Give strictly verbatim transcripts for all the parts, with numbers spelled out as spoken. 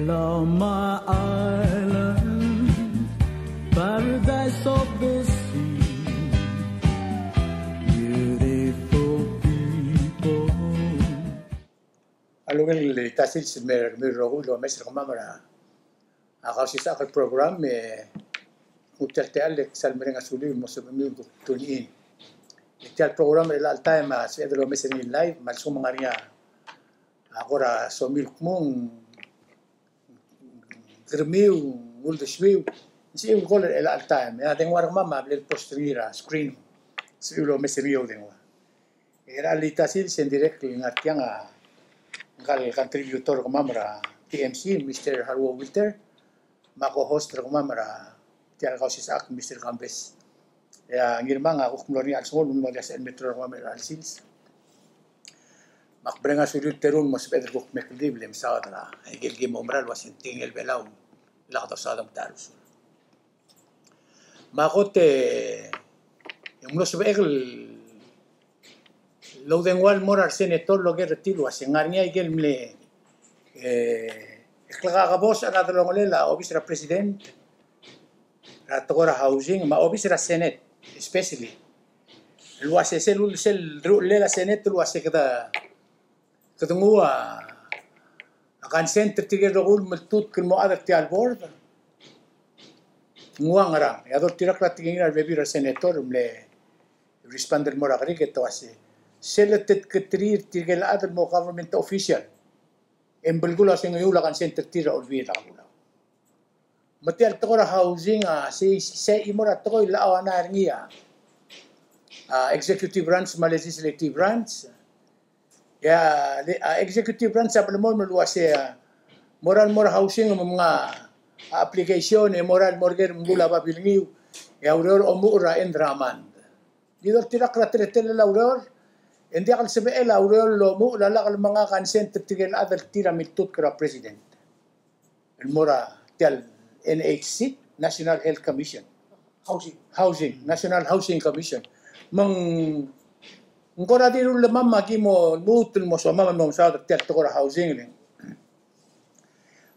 Loma Island, paradise of the sea, beautiful people. A ungil el ta el sils el mei er kemiu el rokui el omes er kemam er a Kausisechakl el program, e kuk tia el techall e sal mereng a suliu el mo sebechemiu el kuk tune in. E tia el program er chelecha el taem a sebeched el omes er ngii el live, me a lsekum ng ngar er ngii a kora somiu el kmo ng kermiu, ng uldesuiu, ng sebechemiu el call er chelecha el taem. E a dengua er kemam a bla el post er ngii er a screen. Sebechemiu el omes er ngii e oudengua. E er a chelecha el sils e ng dirrek el ngar tiang a ngka el contributor er kemam er a T M C, Mister Haruo Wilter, me a co-host er kemam er tia el Kausisechakl, Mister Kambes. E a Ngirmang a kuk mlo er ngii a chelsengul, me ng mo diak el sebechel el me teru er kemam er a chelecha el sils. Me ak mereng a suliu el teru el mo sebeched el kuk mekldibel e mesaod er a ikel ki mo mera el ua se ng tekingel Belau el lak dosaod er a ta er a usul. Me a kot e ng mlo sebechek el oudengua el mo er a resenator el oker er tir el ua se ng ngar er ngii a ikel mle, e, klekakebosech er a delongelel a obis er a president er a tekoi er a housing, me a obis er a Senate especially, el ua se sel, sel deruchellel a Senate el ua se kede kede nguu a consent er tirke el rokui el meltutk el mo chad er tia el board. Nguu a ngerang? E a doltirakl a tekingir a rebebil er a senator el mle respond el mo er a kerik e te ua se, sel letetketerir tirke el chad el mo government official e ng belkul a osengel a consent er tir er a Olbiil er a Kelulau. Me tia el tekoi er a housing a sei, sei chimo er a tekoi el a ua ngera er ngii a, a, executive branch me a legislative branch. E a, le, a, executive branch a bla el mo, me el ua se, a, mo er a, mo er a housing me ng ngar a application, e mo er a, mo er ker me ng mla babilngiu, e a ureor omuchel er a end er a month. Di doltirakl er a teletelel a ureor, e ng diak el sebechel a ureor el omuchel a lak el menga consent er tirke el chad el tir a miltutk er a president el mo er a tia el N H C, National Health Commission. Housing. Housing, National Housing Commission. Me ng kora di rulemam me aki mo lmuut el mo somam el mo mesaod er tia el tekoi er a housing el.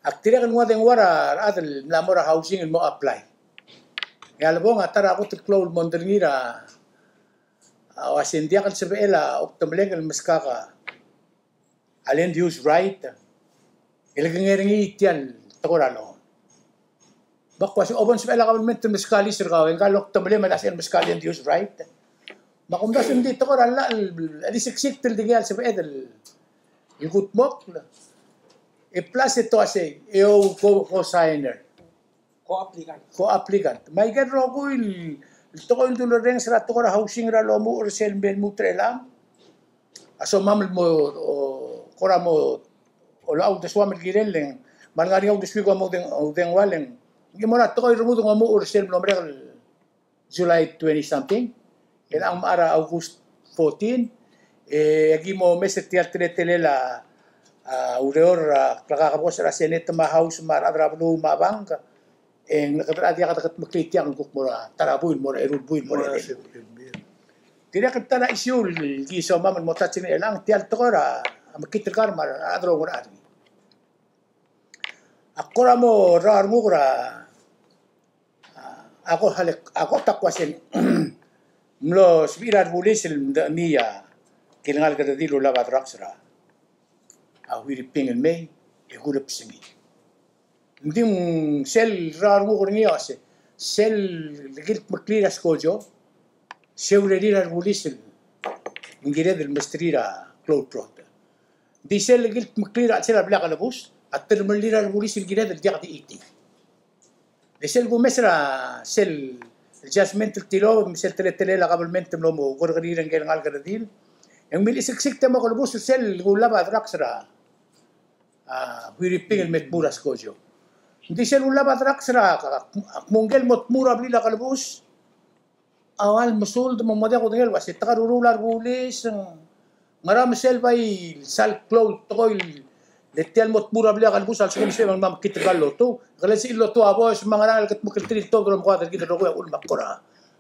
Ak dirrek el nguu a dengua er a rechad el mla mo er a housing el mo apply. E a lebong a ta er a kot el klou el mondai er ngii er a, a ua se ng diak el sebechel a oktemelek el meskak a a land use right, el kengei er ngii tia el tekoi er a loan. Me ak ua se, o bo ng sebechel a kabelment el meskak a lease er kau, e ngka el oktemelem a lak sebechel el meskak a land use right. Me ak omdasu e ng di tekoi er a llach el, el iseksikt el dikea el sebeched el kudmokl. E plus e te ua se, e ou co-, co-signer. Co-applicant. Co-applicant. Me aike el rokui el tekoi el dulerrenges er a tekoi er a housing er a lomuchel er sel me lmuut er chelechang a somam el mo, o, kora mo, o, uldesuam el kirel e ng, me a lengar er ngii a uldesuiu a mo oudeng-, oudengua el ng, ng mo er a tekoi el rengud e ng omuchel er sel mlo merek el July twenty something. E ng mla er a August fourteen, e aki mo omes er tia el teletelel a, a, ureor, a, klekakebosech er a Senate me a House me a rechad er a beluu me a bank, e ng kede diak kede kutmeklii tiang el kuk mo er a ta er a buil, mo er a eru el buil, mo er a eru el buil. Dirrek el ta er a issue el ki somam el mo touch er ngii er chelechang, tia el tekoi er a mekngit el kar me a rechad er a oungerachel. Ak kora mo rrau a renguk er a, a, a ko-, a kot a kua se ng mlo sebechir a rebulis el mdechemii a kilengal keredil el ulab a drugs er a, a, Huiriping el mei, e kulebsengii. Ng di sel rrau a renguk er ngii a ua se, sel kildmeklii er a skojo, se urerir a rebulis el ng kired el mesterir a klou el rot. Ng di sel kildmeklii er a chelsel a blil a kelebus a telemellii a rebulis el kired el diak di chitii. E sel kumes er a sel judgment el tilobed me sel teletelel a kabelment el mlo mo kerrekeriil er ngike el ngalek el redil, e ng mle iseksikt e mo kelebus er sel kulab a drugs er a, a, Huiriping el me tmuu er a skojo. Ng di sel kulab a drugs er a, a, a kmo ngike el mo tmuu er a blil a kelebus a ua el mesuld me ng mo diak kudengei el ua se te karuruul a rebulis, ng ngera me sel bai sal klou el tekoi el le tia el mo tmuu er a blil a kelebus a lsekum se me ng mekngit el kar el lotuu. Ke le sebechir el lotuu a boes me a ngerang el kudmeklterir el tuobed el omekoad er kid el rokui a uchul me a kora.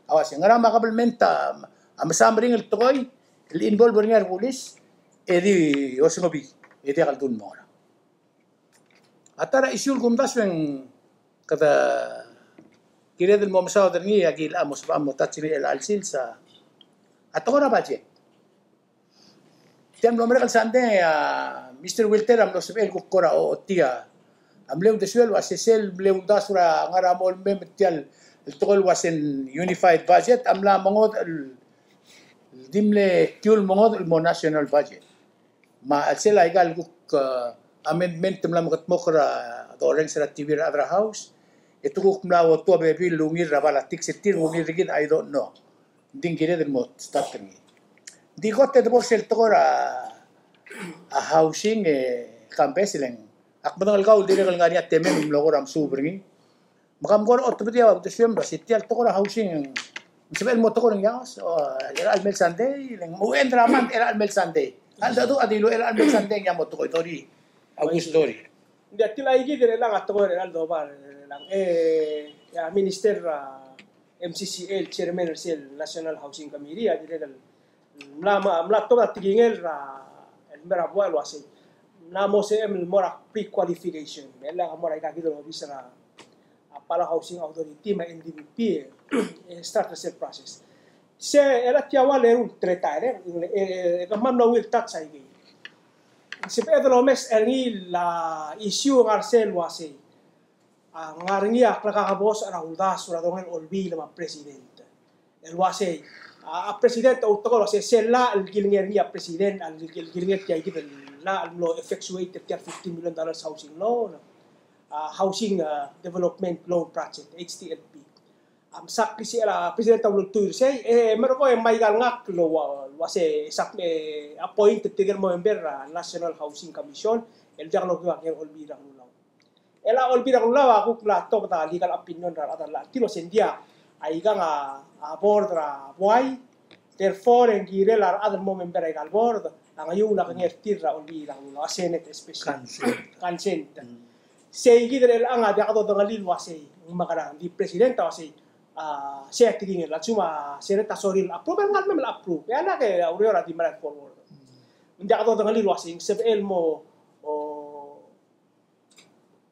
A ua se ngera me a kabelment a, a mesa meringel el tekoi el involve er ngii a rebulis e di osengebii e diak el dul mo ngerang. A ta er a issue el kumdasu e ng kede kired el mo mesaod er ngii, aki locha mo sebecham el mo touch er ngii er chelecha el sils a, a tekoi er a budget. Tia el mlo merek el sandei a Mister Wilter a mlo sebechel el kuk kora ochotii a mle uldesuel el uase sel mle uldasu er a ngar er a mo el mei me tia el tekoi el uase unified budget a mla mengodech el di mle kiu el mengodech el mo national budget. Me a chelsel aika el kuk, eh, amendment te mla mekedmokl er a dorrenges er a TV er a rechad er a House, e te kuk mla otuu a bebil el ungil er a politics er tir, ungil er kid, I don't know. Ng di ng kired el mo start er ngii. Ng di kot e de bo er sel tekoi er a, a housing e kambes e le ng ak medengei el kau el dirrek el ngar er ngii a temem el mlo kora mesuub er ngii. Me kam kora otebedii a uldesuem el uase tia el tekoi er a housing ng sebechel el mo tekoi er ngii a, o, er chelecha el mei el sandei, le ng mo end er a month er chelecha el mei el sandei. A ldu a dilu er chelecha el mei el sandei ng mo tekoi, thirty, August thirty. Ng di a tilecha kid er chelechang a tekoi er chelecha el doba er chelechang. E, e a minister er a MCCA el chairman er sel National Housing Committee a dirrek el mla, mla, mla tobed a tekingel er a, el mei er a buai el uasei, mla mo sebechem el mo er a pre-qualification. Me lak mo er aika kid el obis er a, a Palau Housing Authority me a NDBP, e start er sel process. Se, el a tia ua el eru el teletael, e, e, e kemam el ungil touch aikei. Sebeched el omes er ngii el issue ngar er sel uasei. A, ngar er ngii a klekakebosech er a uldasu er a dorrenges er a Olbiil me a president. El uasei, a, a president a outekoi el uasei, sel llach el kilengei er ngii a president, a, el kilengei er tia kid el llach el mlo effectuate er tia el fifteen million dollars housing loan, a, housing, a, development loan project, HDLP. A, msa klisichel a president a ultuil er sei, e, merekong e me aika el ngak el ua, uasei, sub-, e, appoint er tirke el mo member er a National Housing Commission, el diak lokiu a kengei er a Olbiil er a Kelulau. El a Olbiil er a Kelulau a kuk mla tobed a legal opinion er a rechad el llach el tir el uasei ng diak, aikang a, a board er a buai, therefore, e ng kirel a rechad el mo member er aika el board a ngaiuul a kengei er tir er a Olbiil er a Kelulau, a Senate especially. Consent. Consent. Mm. Sei kid er chelechang a diak dodengelii el uasei, ng mekerang, ng di president a uasei, a, sei a tekingel, a lsekum a Senate a sorir el approve, e ng ngar er ngii el approve. E a lak e a ureor a di merael forward. Mm. Ng diak dodengelii el uasei, ng sebechel el mo, o,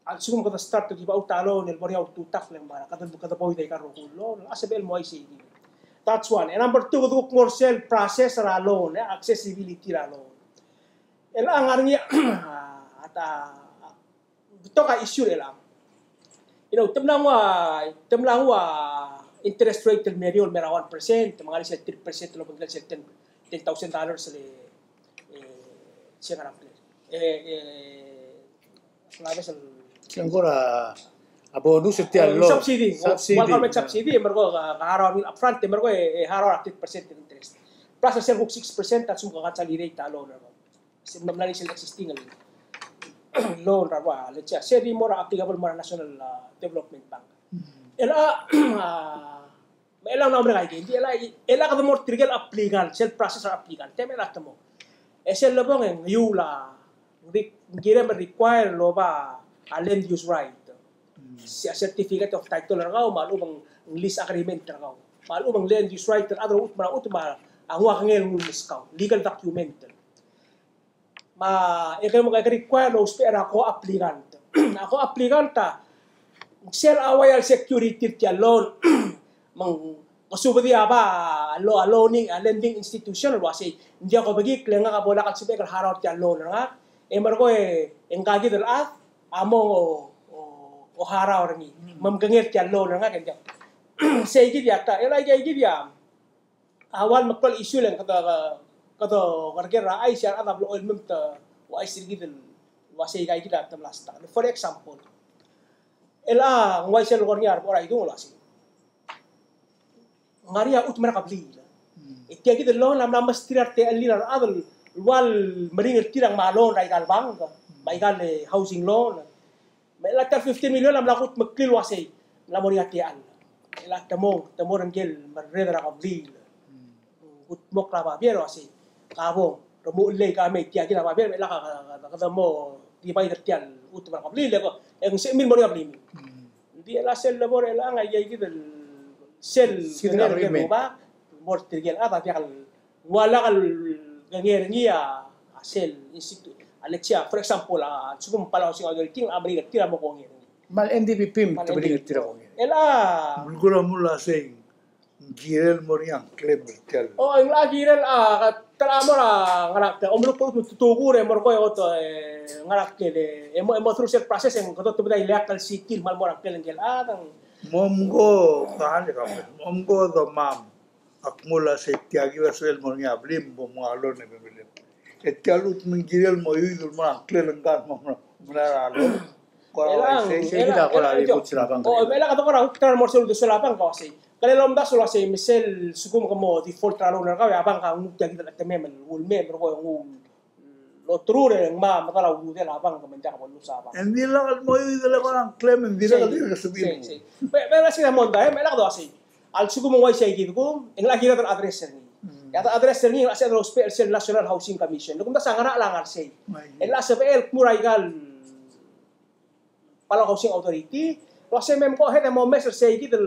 a lsekum kede start el give out a loan el bo er ngii a ultutakl e ng mera, kede, kede bo er aika el rokui el loan, a sebechel el mo uaisei kid. That's one. And number two, kede kuk mo er sel process er a loan, e, accessibility er a loan. Chelechang a ngar er ngii, a, a, a, betok a issue er chelechang. You know, te mla nguu a, te mla nguu a interest rate el meriou el mei er a one percent, me ng ngar er ngii sel three percent el obengkel sel ten, ten thousand dollars el, e, se ngar er a, e, e, Sel kora a bonus er tia el loan. Subsidy. Subsidy. Ua el government subsidy, e merekong, a, a harau er ngii el upfront, e merekong, e, e harau er a three percent el interest. Plus a sel kuk six percent a lsekum ke consolidate a loan er kau. Se mla, mla er ngii sel existing el loan er a ua, let's say, se di mo er a applicable mo er a National, a, Development Bank. Mm. El a, a, Me chelechang a mla merek aikei, ng di chelechang, chelechang kede mo er tirke el applicant, sel process er a applicant, te me chelechang te mo. E sel lebong e ng ngaiuul a, ng kirem el require el oba a land use right. Mm. Se a certificate of title er kau, me a lechub e ng lease agreement er kau. Me a lechub e ng land use right er a chad el chutem, me a chutem a nguu a kengei el nguu el meskau, legal document. Me e ke, e ke require el ousbech er a co-applicant. A co-applicant a sel a ua el security er tia el loan. Me ng kesubedii a ba a lo-, a loaning, a lending institution el uasei, ng diak kobekikl e ngak a bo lak el sebechek el harau er tia el loan er ngak. E merekong e ngka kid el chad a mo o, o, oharau er ngii. Me mkengei er tia el loan er ngak e ng diak. Sei kid a ta, el aikei kid a a ua el meklou el issue el kede, kede kerker er a chais, e a rechad a blo el mei me te ouchais er kid el uasei aikei kid a te mla stuck. For example, el a ng uaisei el kora ngii a rebo er a idung el uasei, ng ngar er ngii a chutem er a kebliil. Hmm. E tia kid el loan a mla mesterir a techellir a rechad el ua el meringel er tir a ngmai a loan er aika el bank, me aika el housing loan. Me chelechang a ta el fifteen million a mla kudmeklii el uasei, mla mo er ngii a techall. Chelechang te mo, te mo er ngike el merreder er a kebliil. Kudmokl a babier el uasei, ka bong, remuchellii ka mei tia kid a babier, me chelechang ka, ka, ka, kede mo divide er tia el chutem er a kebliil, e ko, e ng sebechemiu el mo er ngii a blimii. Ng di chelechang sel lebo er chelechang a ikei kid el sel, sel agreement. Rubak, mo er tirke el chad a diak el, ng ua lak el kengei er ngii a sel institu-, Alexia, for example, a, lsekum Palau Housing Authority a meringel er tir a mo kongei. Me a N D P P me te meringel er tir a kongei. El a. Mle kora mle uasei, ng kirel mo er ngii a ngklem er tia el. O, ng locha kirel a, ka, ta er a mo er a ngar er a ngklel. Omeluk, omeluk, tutukur e mo er koi oto, e, ngar er a ngklel, e, e mo, e mo through sel process e ng kede otobedii a ileakl el sitil, me a le mo er a ngklel ngike el chad. Mo mko, ka le ka mo, mo mko domam. Ak mle uasei tia kid a sebechel mo er ngii a blim, bo mnguu a loan e memelem. E tia el chutem ng kirel mo iuid el mo er a ngklel ngka el mo mla er a loan. Kora uaisei, sei kid a kora di kuk sel a bank. O, me a le kede kora kuk tara el mo er sel uldesuel a bank, ka uaisei. Kele lomdasu el uasei, me sel lsekum ke mo default er a loan er kau, e a bank a nguu tia kid el chetemem el ulemem er koi e nguu el oterur e ng mo medal a ududel a bank me ng diak bo lose a bank. E ng di lak el mo iuid el kora ngklem, e ng di lak el dirk sebechir. Sei, sei. Me, me a sei a mondai, me a le kede uasei. A lsekum ng uaisei kid kung, e ng locha kired el address er ngii. Mm. E a address er ngii, e ng locha sebeched el ousbech er sel National Housing Commission. Le kumdasu a ngerachel a ngar sei. Uaisei. E ng locha sebechel el kmu er aika el Palau Housing Authority, el uasei me mko ahead e mo omes er sei kid el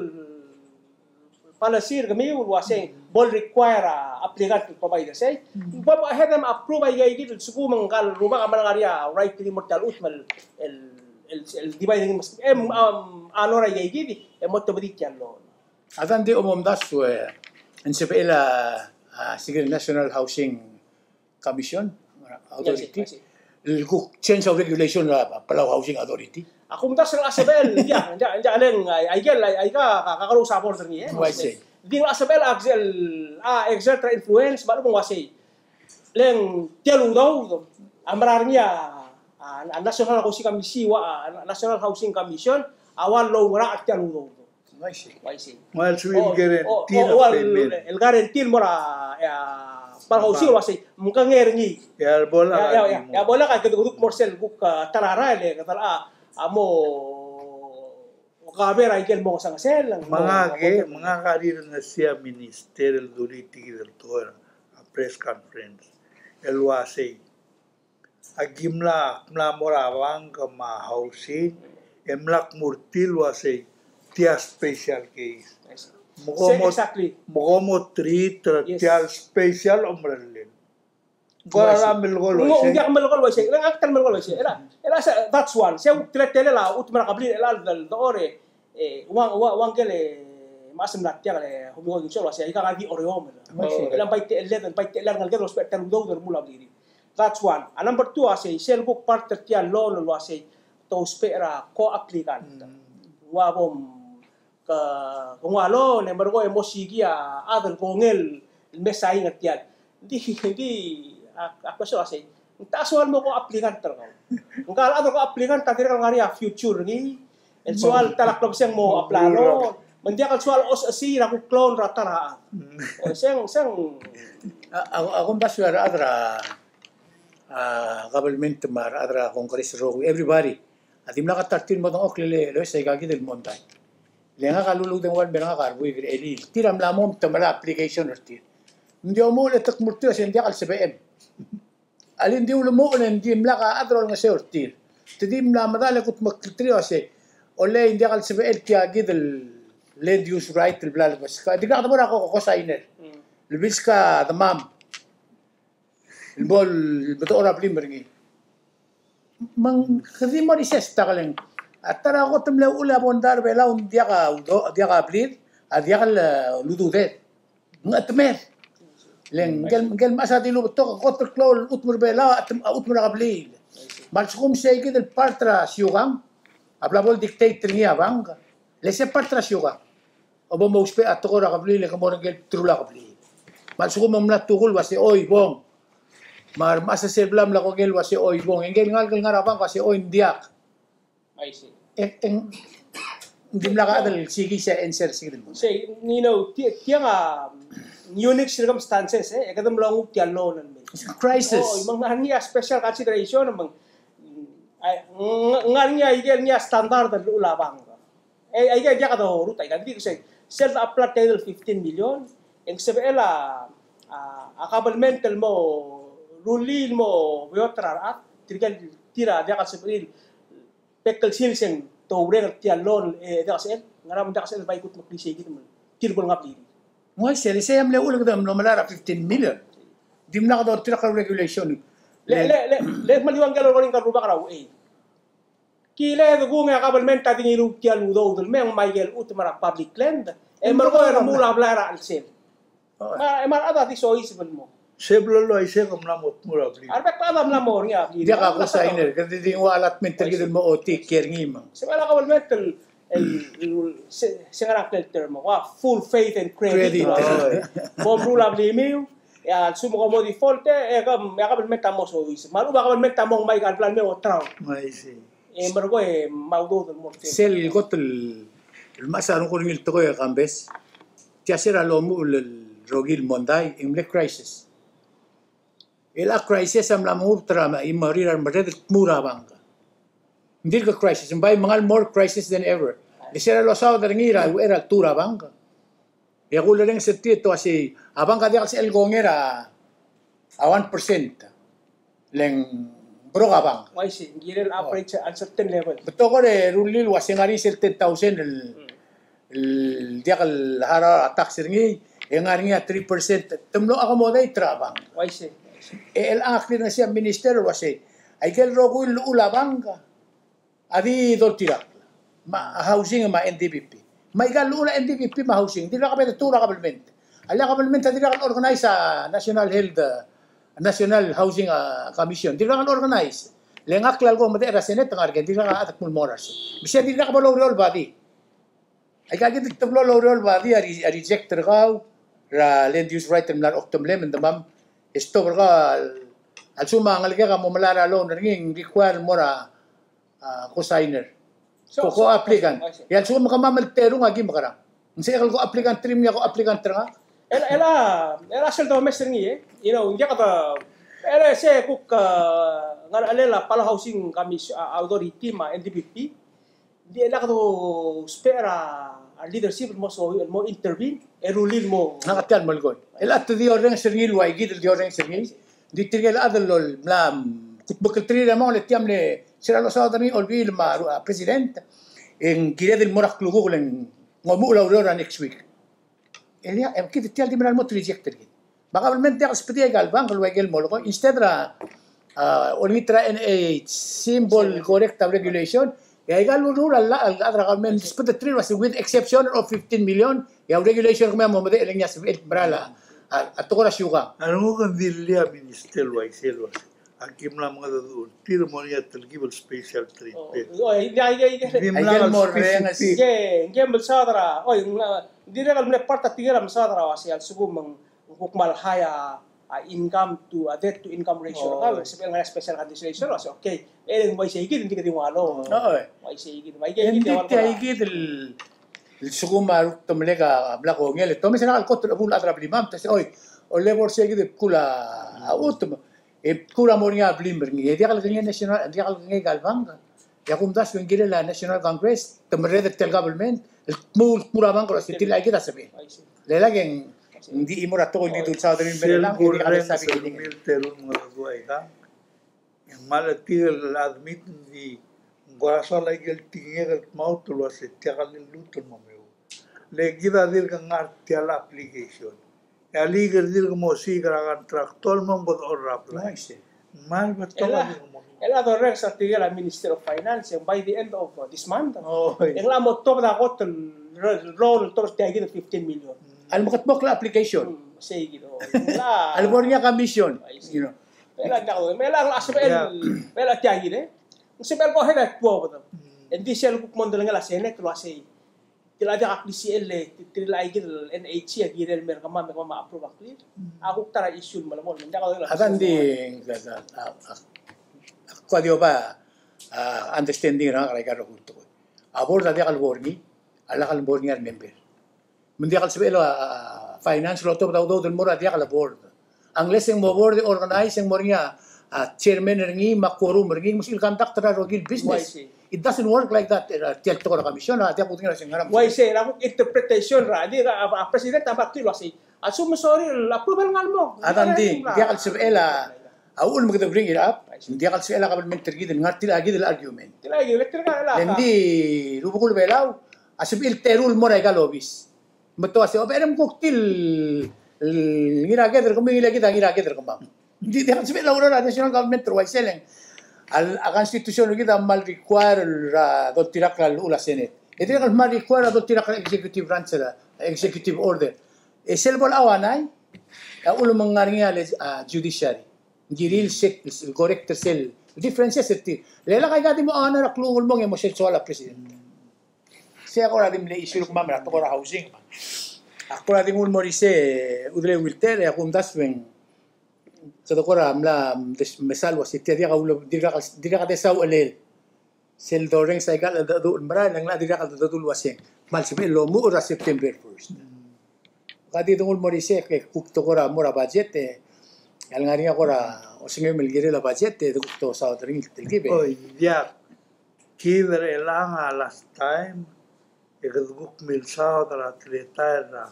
policy er kemiu el uasei bo le require a applicant el provide er sei. Bo mko ahead e mo approve aika kid el lsekum ngka el rubak a mla ngar er ngii a right er ngii el mo er tia el chutem el, el, el, el divide er ngii el meskemiu. E, um, a loan er aika kid e mo tobedii tia el loan. A dang di omomdasu e ng sebechel a, a, siik el National Housing Commission, Authority, el kuk change of regulation er a Palau Housing Authority. A kumdasu el sebechel, ng diak, ng diak, ng diak, le ng, ai, aike el, ai, aika, ka, kakerous a board er ngii, e. Uaisei. Di ng sebechel a, a exert er a influence, me a lechub ng uasei. Le ng tia el udoud a mera er ngii a, a, a National Housing Commission, ua, a National Housing Commission, a ua loungerachel er tia el udoud. Uaisei. Uaisei. Me a lsekum el guarantee, o, o, el, el guarantee el mo er a, e, a, Palau Housing el uasei, mkengei er ngii. E a bo lak, e a, e a, e a bo lak a kede kuk mo er sel kuk, a, ta er a rael e kede locha, a, mo, o, kaber aike el mo ngesengesel. Me ngak, me ngak a rirengesii a minister el dulii tia kid el tekoi er a press conference el uasei. Aki mla, mla mo er a bank me a housing, e mla kmu er tir el uasei, tia special case. Me kom mo, exactly, me kom mo treat er tia el special omerellel. Ng kora melekoi el uaisei. Ng diak melekoi el uaisei. Ng diak melekoi el uaisei. Era, era, that's one. Sei a teletelel a chutem er a kebliil er chelecha el dechor e, e, ua, ua, ua ngike el, e, mechas el mla tiang el, e, Fumiko Kingsolve el uasei, aika a di Oreom. Uaisei. E le ng bai techelled, bai techelled a rengeleked el ousbech er tia el udoud el remuul a blirir. That's one. A number two, a sei, sel kuk part er tia el loan el uasei, te ousbech er a co-applicant. Mm. Ua bom, ke, ke nguu a loan, e merekong e mo sikii a chad el kongei el me sain er tiang. Di, di, a, a question a sei, ng techa soal mo co-applicant er kau? Ngka el chad el co-applicant a dirrek el ngar er ngii a future er ngii, el soal ta el klebesei e ng mo apply a loan, me ng diak el soal osechesii er a kuk loan er a ta er a chad. Mm. O, sei ng, sei ng. A, a, a kumdasu a rechad er a, a, government me a rechad er a Congress el rokui, everybody. A dimlak a ta er tir el mo dengchokl el, el uaisei aika kid el mondai. Le ngak a luludengua el mer ngak a rebuik er elii. Tir a mla mo me te melai a application er tir. Ng di omuchel e te kmu er tir el uasei ng diak el sebechem. Alii, ng di ulemuchel e ng dimlak a chad el olengeseu er tir. Te di mla medal e kudmeklii er tir el uasei, olei, ng diak el sebechel tia kid el land use right el bla lebeskau. Dirkak de mo er a ko, ko, cosigner. Mm. El bilskau a demam el bo el medechor a blim er ngii. Me ng kede di mo er isei a stakl e ng, a ta er a kot el mle uchul a bondai er a Belau, ng diak a udo, diak a blid, a diak el, e, lududed. Ng chetemed. Le ng, ngike el, ngike el mechas a dilu betok, kot el klou el chutem er a Belau, a chutem, a chutem er a kebliil. Me a lsekum sei kid el part er a siukang a bla bo el dictate er ngii a bank, le sei part er a siukang. A bo mousbech a tekoi er a kebliil e ke mo er ngike el bdelul a kebliil. Me a lsekum ng mla tekoi el uasei, oi, bong. Me a remechas er sel bla mla kongei el uasei, oi, bong. E ngike el ngalek el ngar er a bank a uasei, oi, ng diak. I see. E, e ng, ng dimlak a chad el sikii sei a answer er sei kid el mo. Sei, you know, ti-, tiang a unique circumstances, e, e kede mlo nguu tia el loan el mei. It's a crisis. O, me ng ngar er ngii a special consideration, me ng, ai, ng, ng ngar er ngii a ikel ngii a standard el llechul a bank. E, aike a diak dorurt aika, di sei, sel de apply tia el fifteen million, e ng sebechel a, a, a government el mo rullii el mo beot er a rechad, tirke el tir a diak el sebechir el bek el sils e ng toureng er tia el loan, e diak el sebechel, ngera me ng diak el sebechel el bai kudmeklii sei kid me tir bo lengai a blirir. Ng uaisei, sei a mle uchul e kede mlo melai er a fifteen million. Dimlak dorurt er a regulation. Le, le, le, le, meliuang el ngar er ngii a rubak er a uchei. Ki le de kung e a government a di ngiluu tia el udoud el mei me aike el chutem er a public land. E merekong e remuul a blai er a chelsel. Me, me a rechad a di soiseb el mo. Se blo el uaisei e ke mla mo tmuu er a blim. A rebek el chad a mla mo er ngii a blim. Diak a co-signer, kede di nguu a allotment er kid el mo otik er ngii me ng. Se bla el government el, el, el, se, se ngar er a klel term, ua full faith and credit. Credit. Mo meruul a blimiu, e a lsekum ke mo default e, e ke, e a government a mo soiseb. Me a lechub a government a mo ngmai a ikal bla el mei oterau. I see. E merekong e me a udoud el mo er tir. Sel kot el, el mechas a renguk er ngii el tekoi e Kambes. Tia se er a lomuchel el rokui el mondai, e ng mle crisis. El a crisis a mla mengubet er a, me a chimorir a remerreder el tmuu er a bangk. Ng dirk crisis, ng bai mengal more crisis than ever. Le se er a losaod er ngii er a uchei er a ltuu er a bangk. E a kulerrenges er tir e te uasei, a bangk a diak el sebechel el kongei er a, a one percent. Le ng broke a bangk. Uaisei, ng kirel average at certain level. Betok er a rullii el uasei ng ngar er ngii sel ten thousand el, el diak el harau a tax er ngii, e ng ngar er ngii a three percent. Te mlo accommodate er a bangk. Uaisei. E chelechang a clear er ngii a minister el uasei, aike el rokui el llechul a bangk a di doltirakl. Me a housing me a N D B P. Me aika el llechul a N D B P me a housing, dirkak bo detuu er a government. A lak a government a dirkak el organize a National Health, uh, National Housing, uh, Commission. Dirkak el organize. Le ngak a kmal ko medechel er a Senate, ngar er ngii, dirkak a chad el kmal mo er a Senate. Me sei a dirkak bo loureor el body. Aika kid el teblo el oureor el body a re-, a reject er kau er a land use right el mla er a oktemlem, me ng demam e stop er kau a lsekum a ngelekek a mo melai er a loan er ngii, ng require el mo er a, a, co-signer. So, co-, so, co-applicant. I see. E a lsekum kemam el terung a ki mekerang? Ng sebechek el co-applicant er ngii me a co-applicant er ngak? El, el a, el a sel domes er ngii, e. You know, ng diak de, el a se kuk, a, ngar er a chelsel a Palau Housing Commission, a, Authority me a N D B P. Ng di el a kede ousbech er a leadership el mo so, el mo intervene, e rullii el mo. Ngak a tia el melekoi. El a te di orrenges er ngii el ua ikid el di orrenges er ngii. Ng di tirke el chad el mla kutmeklterir a mong le tia mle se er a losaod er ngii a Olbiil me a ru-, a president. E ng kired el mo er a klukuk le ng omuchel a ureor er a next week. E diak, e kid tia el di mera el mo reject er kid. Me a government a diak el sbedii aika el bangk el ua ikel molekoi, instead er a, a, olengit er a N H C me bo el correct a regulation, e aika el ureor a llach, a llach er a government, sbedeterir el uasei with exception of fifteen million, e a regulation er kemiu a mo medechel e ng sebechel el mera el, a, a tekoi er a siukang. A renguk e ng di llach a minister el uaisei el uasei. Aki mla mengedecheduch er tir el mo er ngii a telkib el special treatment. Oh, oh, aike, aike, aike. Di mla el specific. Aike el mo rrenges. Aike, aike el mesaod er a, oi, ng mla, ng dirrek el mle part er tirke el mesaod er a uasei a lsekum ng kuk kmal high a, a income to, a debt to income ratio er kau, e sebechel ngar er ngii a special consideration el uasei, okay. E le ng uaisei kid, ng di kede nguu a loan. Oi. Uaisei kid, uaisei kid. Ng di tia kid el, el lsekum a ruktemlek a mla kongei, e te omes er ngak el kot el chebuul a chad er a blimam, te uasei, oi, olebo er sei kid el bkul a chutem. E bkul a mo er ngii a blim er ngii, e diak el kengei a national, diak el kengei aika el bangk. E a kumdasu e ng kirel a National Congress, te merreder tia el government el tmuu, tmuu er a bangk el uasei tirke aika kid a sebechel. Le lak e ng di chimo er a tekoi el di dulsaod er ngii el mei er chelechang, e diak el sa beginning. Sel kurrenges er kemiu el teru el mengedecheduch aika, e ng kmal tirke el admit, ng di ng kora soal aike el tekingek el dmaut el uasei tia el lluut el mo mei. Le kid a dirk ngar tia el application. E a lak e dirk mo osiik er a contractor me bo dechor er a blai. Uaisei. Me a betok a dirk mo. El a dorrenges er tirke el Minister of Finance, e by the end of, uh, this month, e ng locha mo tobed a kot el re-, loan el tobed er tia kid el fifteen million. A le mekedmokl a application. Hmm, sei kid, o. A le bo er ngii a commission, you know. Me a diak, me a locha sebechel, me a tia kid, e. Ng sebechel go ahead e tuobed. Hmm. E ng di sel kuk mo delengel a Senate el uasei tia el diak a klisichel, e, tia el aike el N H C a kirel el mer kemam, me kemam a approve a clear. A kuk ta er a issue el melemolem, me ng diak a. A ta ng di, a, a, a, a, ko di oba, a, understanding er ngak er aika el rokui el tekoi. A board a diak el bo er ngii, a lak el bo er ngii a remember. Me ng diak el sebechel a, a, finance el otobed a udoud el mo er a diak el board. Unless e ng mo board e organize, e ng mo er ngii a, a, chairman er ngii, me a quorum er ngii, me sel conduct er a rokui el business. Uaisei. It doesn't work like that, er a, tia el tekoi er a commission, a, diak kudengei er a se ng ngerang. Uaisei, er a kuk interpretation er a, di er a, a, president a bakti el uasei. A lsekum e sorir el approval el ngar el mo. A ta ng di, ng diak el sebechel a, a uchul me kede bring it up, ng diak el sebechel a kabelment er kid el ngar tia kid el argument. Tia kid el, tia kid el, le ng di, rubekul Belau a sebechir el teru el mo er aika el obis. Me te uasei, obecherem kuk tia el, el ngiraked er kemiu, ngilekid a ngiraked er kemam. Ng di, diak el sebechel a ureor er a national government er a uaisei e le ng a constitution er kid a kmal require er a doltirakl a llechul a Senate. E dirrek el kmal require a doltirakl a executive branch er a executive order. E sel bo el auanai, a uchul me ng ngar er ngii a le-, a judiciary. Ng kirir el se-, el correct er sel differences er tir. Le lak aika di mo auanai er a klungel el mong e mo sel soal a president. Sei a kora di mle issue er kemam er a tekoi er a housing. A kora di nguu el mo er isei, Udelei Wilter, e a kumdasu e ng kede kora mla, mm, des-, mesa el uasei tia diak a ulo-, dirkak, dirkak a desa uchelel. Sel dorrenges aika el cheldecheduch el merael, e ng locha dirkak el cheldecheduch el uasei ng kmal sebechel el omuchel er a September first. Ka di de nguu el mo er isei e kuk tekoi er a mo er a budget, e a lengar er ngii a kora osengem el kirel a budget, e de kuk dosaod er ngii el telkib. Oi, diak. Kid er chelechang a last time, e kede kuk milsaod er a teletael er a,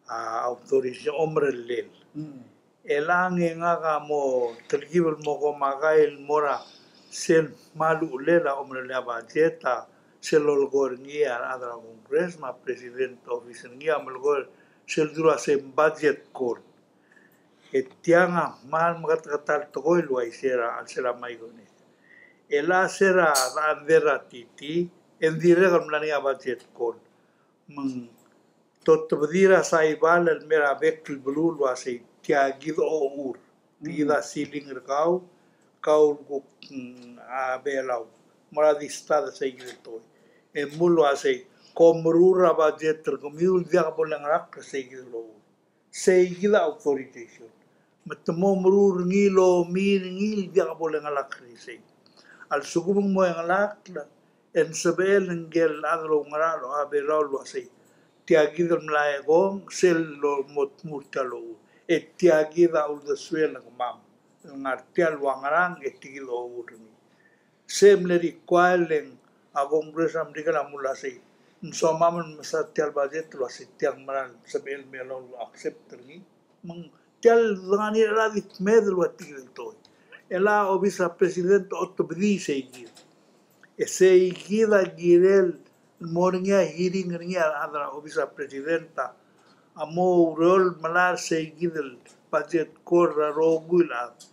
a, authorization, omerellel. Mm. Chelechang e ngak a mo telkib el mo komakai el mo er a sel kmal uchelel a omerellel a budget a sel lolekoi er ngii a rechad er a Congress me a President office er ngii a melekoi er sel dulu a se budget call. E tiang a kmal meketeketang el tekoi el uaisei er a chelsel a Micronesia. E le se er a dechand er a T T, e ng dirrek el mla er ngii a budget call. Me ng totebedii er a Saibal el mei er a bek el beluu el uasei tia kid a ochur. Tia kid a ceiling er kau, kau el kuk, mm, a Belau. Mo er a di start er sei kid el tekoi. E mle uasei, kom meruul er a budget er kemiu el diak bo lengelakl er sei kid el ochur. Sei kid a authorization. Me te mo meruul er ngii el omi er ngii el diak bo lengelakl er isei. A lsekum ng mo engelakl, e ng sebechel ngike el chad el oungerachel a Belau el uasei, tia kid el mla ekong, sel mo tmuu er tia el ochur. E tia kid a uldesuel er kemam el ngar tia el ua ngerang, e tia kid a ochur er ngii. Se mle require el ng a Congress a Merikel a mle uasei, ng somam el mesa tia el budget el uasei tiang, mera el sebechel el mei el accept er ngii. Me ng tia el dengar er ngii a di kmeed el ua tia kid el tekoi. E le a obis er a President a otebedii sei kid. E sei kid a kirel el mo er ngii a hearing er ngii a rechad er a obis er a President a mo oureor el melai er sei kid el budget call er a rokui el chad.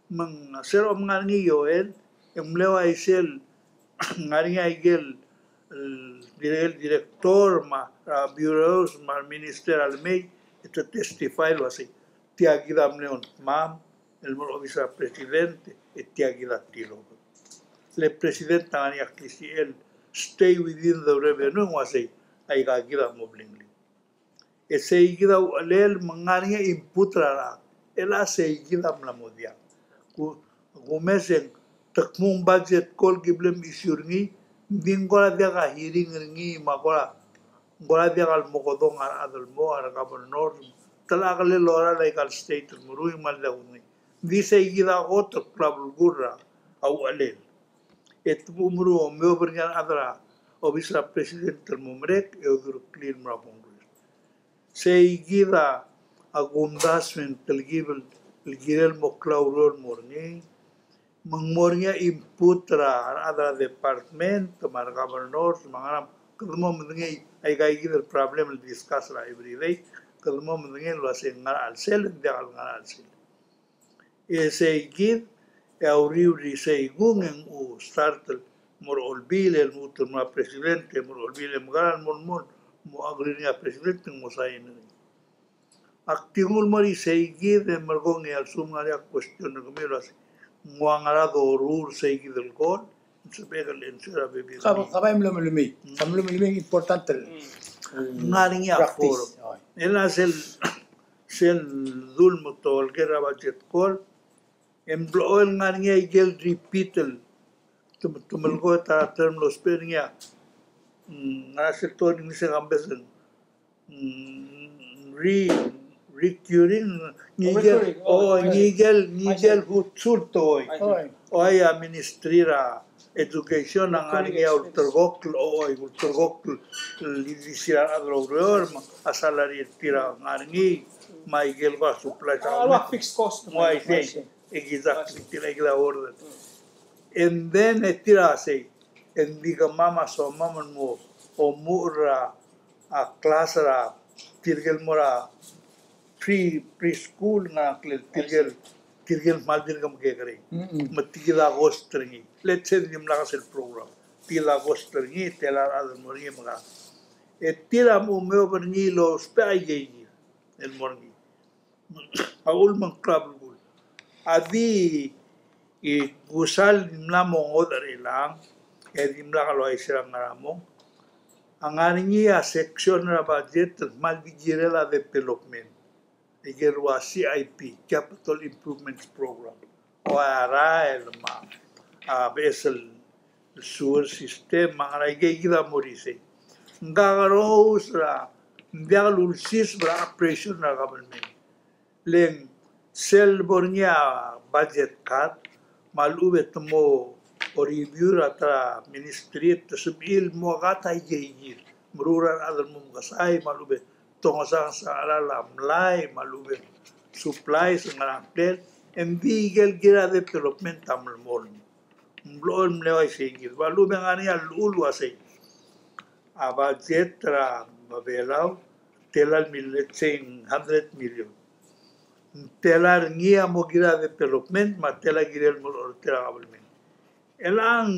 Me ng se er a omengar er ngii a Joel, e ng mle uaisei el ngar er ngii a ikel, el, dirrek el director me a, a, bureaus me a minister a lemei, e te testify el uasei tia kid a mle ongtiam el mo er a obis er a President, e tia kid a tilobed. Le President a ngar er ngii a klisichel el stay within the revenue, ng uasei aika kid a mo blingel. E sei kid a uchelel me ng ngar er ngii a input er a rechad. E le sei kid a mla mo diak. Ku, kumes e ng te kmo ng budget call ki bla me issue er ngii, ng di ng kora diak a hearing er ngii me a kora, ng kora diak el mo kedong a rechad el mo, a re governor, te locha kelel el lorael aika el state el meruul me a diak kudengei. Ng di sei kid a kot el klou el kora uchelel. E te bo meruul, me obo er ngii a rechad er a obis er a President el mo merek, e odureklii el mo er a Congress. Sei kid a kumdasu e ng telkib el kirel el mo klaureor el mo er ngii, me ng mo er ngii a input er a rechad er a department, me a re governors, me a ngerang, kede mo medengei aika kid el problem el discuss er a everyday, kede mo medengei el uasei ng ngar er a chelsel, ng diak el ngar er a chelsel. E sei kid, e a uriul er isei kung e ng start el mo er a Olbiil el lmuut el mo er a President, e mo er a Olbiil e mekera el mo, mo, mo agree er ngii a President e ng mo sign er ngii. Ak di nguu el mo er isei kid e merekong e a lsekum ng ngar er ngii a question er kemiu el uasei ng ua ngera doruul sei kid el call, sebechek el answer a bebil. Ka, ka bai mlo melemei. Mm. Ka mlo melemei, important el, mm, ngar er ngii a practice. Forum. Oi. E le sel, sel dul mo tolker a budget call, e ng blechoel ngar er ngii a ikel repeat el, te, te melekoi a ta er a term el ousbech er ngii a, mm, ngar er sel tekoi er a English e kambes el, mm, re-, recurring, ngikel, recurring, oh, oh, ngikel, ngikel hutsul tekoi. Oi. Oi, a Ministry er a Education a ngar er ngii a ulterekokl, oi, ulterekokl el di sel a rechad el oureor, me a salary er tir a ngar er ngii, me a ikel ko a supplies. A, a fixed cost. Oi, sei. Exactly, tir a ikel a order. And then, e tir a sei, e ng di kemam a somam el mo omuchel er a, a class er a, tirke el mo er a pre, preschool, ngar er a ngklel tirke el, tirke el kmal dirk mekekerei. Mm-mm. Me tia kid a cost er ngii. Let's say dimlak sel program. Tia kid a cost er ngii, tela a rechad el mo er ngii me ka. E tir a mo meob er ngii el ousbech aikeikid el mo er ngii. A uchul me ng klou a belkul. A di, e, kusal mla mo ngodech er chelechang, e dimlak el uaisei er a ngar er a mong. A ngar er ngii a section er a budget el kmal di kirel a development. Aike el ua C I P, Capital Improvements Program. Ua rael me a, a, beches el sewer system, me a ngar er a ikeikid a mo er isei. Ng kakerous er a, ng diak lulsiseb er a operation er a government. Le ng sel bo er ngii a budget cut, me a lechub e te mo review er a ta er a ministry, te sebechir el mo cut a ikeikid. Meruul er a rechad el mo mekesai, me a lechub e te ongesang a cheral a mlai, me a lechub e supplies, ngerang, e ng di ikel kirel a development a melemolem. Ng blechoel mle uaisei kid. Me a lechub e ng ngar er ngii a llechul el uasei. A budget er a Belau, tela el mil, let's say, hundred million. Tela er ngii a mo kirel a development, me a tela kirel el mo er a government. Chelechang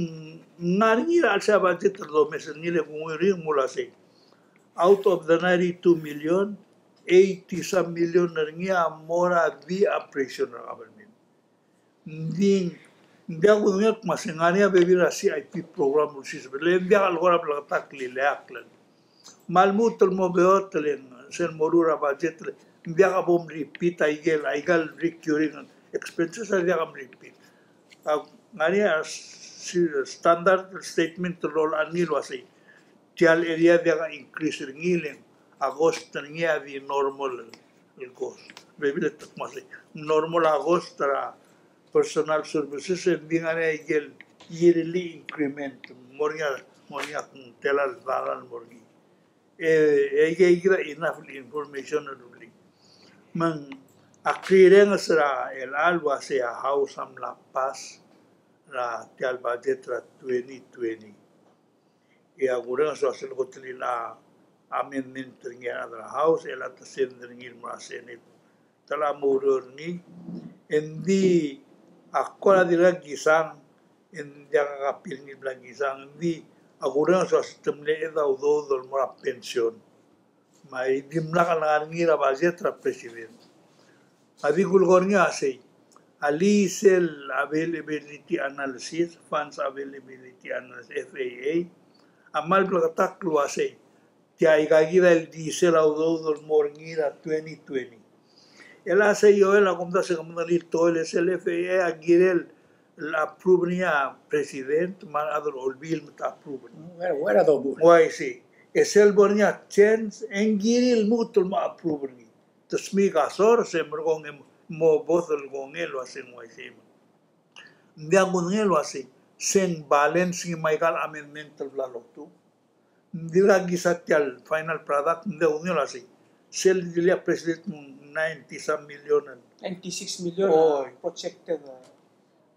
ng ngar er ngii er a chelsel a budget el domes er ngii le kunguiu er ngii el uasei. Out of the ninety-two million, eighty some million er ngii a mo er a di operation er a government. Ng di, ng diak kudengei el kmo se ng ngar er ngii a bebil er a C I P program el ulsiseb, le ng diak el kora bleketakl el ileakl. Me a lmuut el mo beot el sel moruul er a budget, le ng diak bo mrepeat a ikel, a ikal recurring expenses a diak mrepeat. A ngar er ngii a si-, standard statement el lolecha er ngii el uasei. Tia el area a diak a increase er ngii, le ng a cost er ngii a di normal el cost. Bebil e te kmo sei. Normal a cost er a personal services, e ng di ngar er ngii a ikel yearly increment. Mo er ngii a, mo er ngii a tela el dollar el mo er ngii. E, e, e, kid a enough el information el rullii. Me ng a clearance er a el uasei a House a mla pass er a tia el budget er a twenty twenty. E a kureng e soak sel kot el a amendment er ngii a rechad er a House, e le a te send er ngii el mo er a Senate. Te locha mo oureor er ngii, e ng di a kora dirkak kisang, e ng diak a copy er ngii el bla kisang, e ng di a kureng e soak se te mle ched a udoud el mo er a pension. Me a dimlak el ngar er ngii er a budget er a president. A di kulekoi er ngii a sei. A list el availability analysis, funds availability analysis, F A A. A kmal bleketakl el uasei. Tia ikakid a ildisel a udoud el mo er ngii er a twenty twenty. El a sei Joel a kumdasu e ke medengelii el tekoi el sel F A A a kirel el approve er ngii a president, me a rechad er a olbiil me te approve er ngii. Uaisei. E sel bo er ngii a change, e ng kirir el lmuut el mo approve er ngii. Te smiik a source e merekong e mo both el kongei el uasei ng uaisei. Ng diak kudengei el uasei, se ng balance ngii me a ikal amendment el bla lotuu. Ng dirkak kisa tia el final product, ng diak kudengei el uasei. Sel dilii a president ng ninety some million el. Ninety-six million, uh, projected, uh,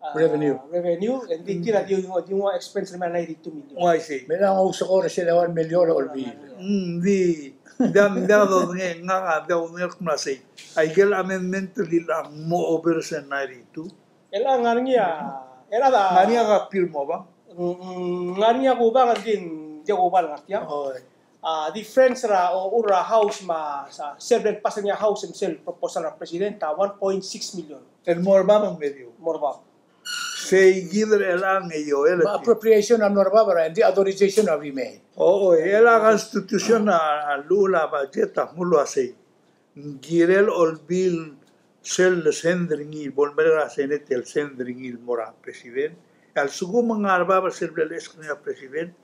uh, revenue. Revenue, e ng di tir a di, di nguu a expense er a ninety-two million. Uaisei. Me ng ousekool er sel one million a olbiil. Mm, di, diak, diak kudengei, ngak a diak kudengei el kmo sei. Aikel amendment el dilu el mo over sel ninety-two. El a ngar er ngii a, el a da. Ngar er ngii a copy el mo ba. Mm, mm, ngar er ngii a kubang, ng di, ng di a kubang ngar tiang. Oi. A difference er a, o, er a House me a, sa, sel bla el pass er ngii a House me sel proposal er a president a one point six million. El mo er bab me ng medio. Mo er bab. Sei kid er chelechang e Joel. Me a appropriation a mo er bab er a, ng di authorization a remei. O, o, el a constitution a, a llechul a budget a kmo uasei. Ng kirel olbiil sel send er ngii, bo lemerek er a Senate el send er ngii el mo er a president. A lsekum ng ngar er bab er sel bla leask er ngii a president,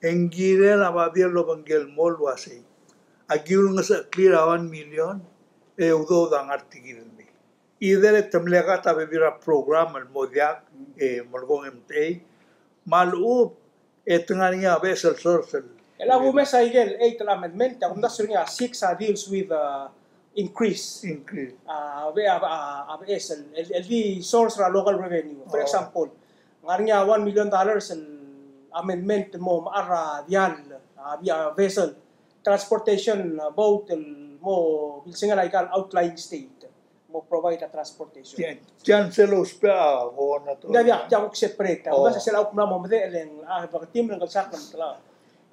e ng kirel a babier el obengkel el mo el uasei. Aki ulengesecheklir a one million, e udoud a ngar tia kid el mei. Either e te mle cut a bebil er a program el mo diak, e merekong e mtechei. Me a lechub, e te ngar er ngii a beches el source el. El a kumes a ikel eight el amendment, a kumdasu er ngii a six a deals with, uh, increase. Increase. A be-, a, a, a beches el, el, el di source er a local revenue. For example, ngar er ngii a one million dollars el amendment el mo mechar a diall, a, a vessel, transportation, uh, boat el mo bilsengel a ikal outlying state. mo provide a transportation. Tiang, tiang sel ousbech a governor. Ng diak, diak, diak kuk separate. Oh. Ng diak sel kuk mla mo medechel e ng, a, beketim el ngar er a sel kuk mla.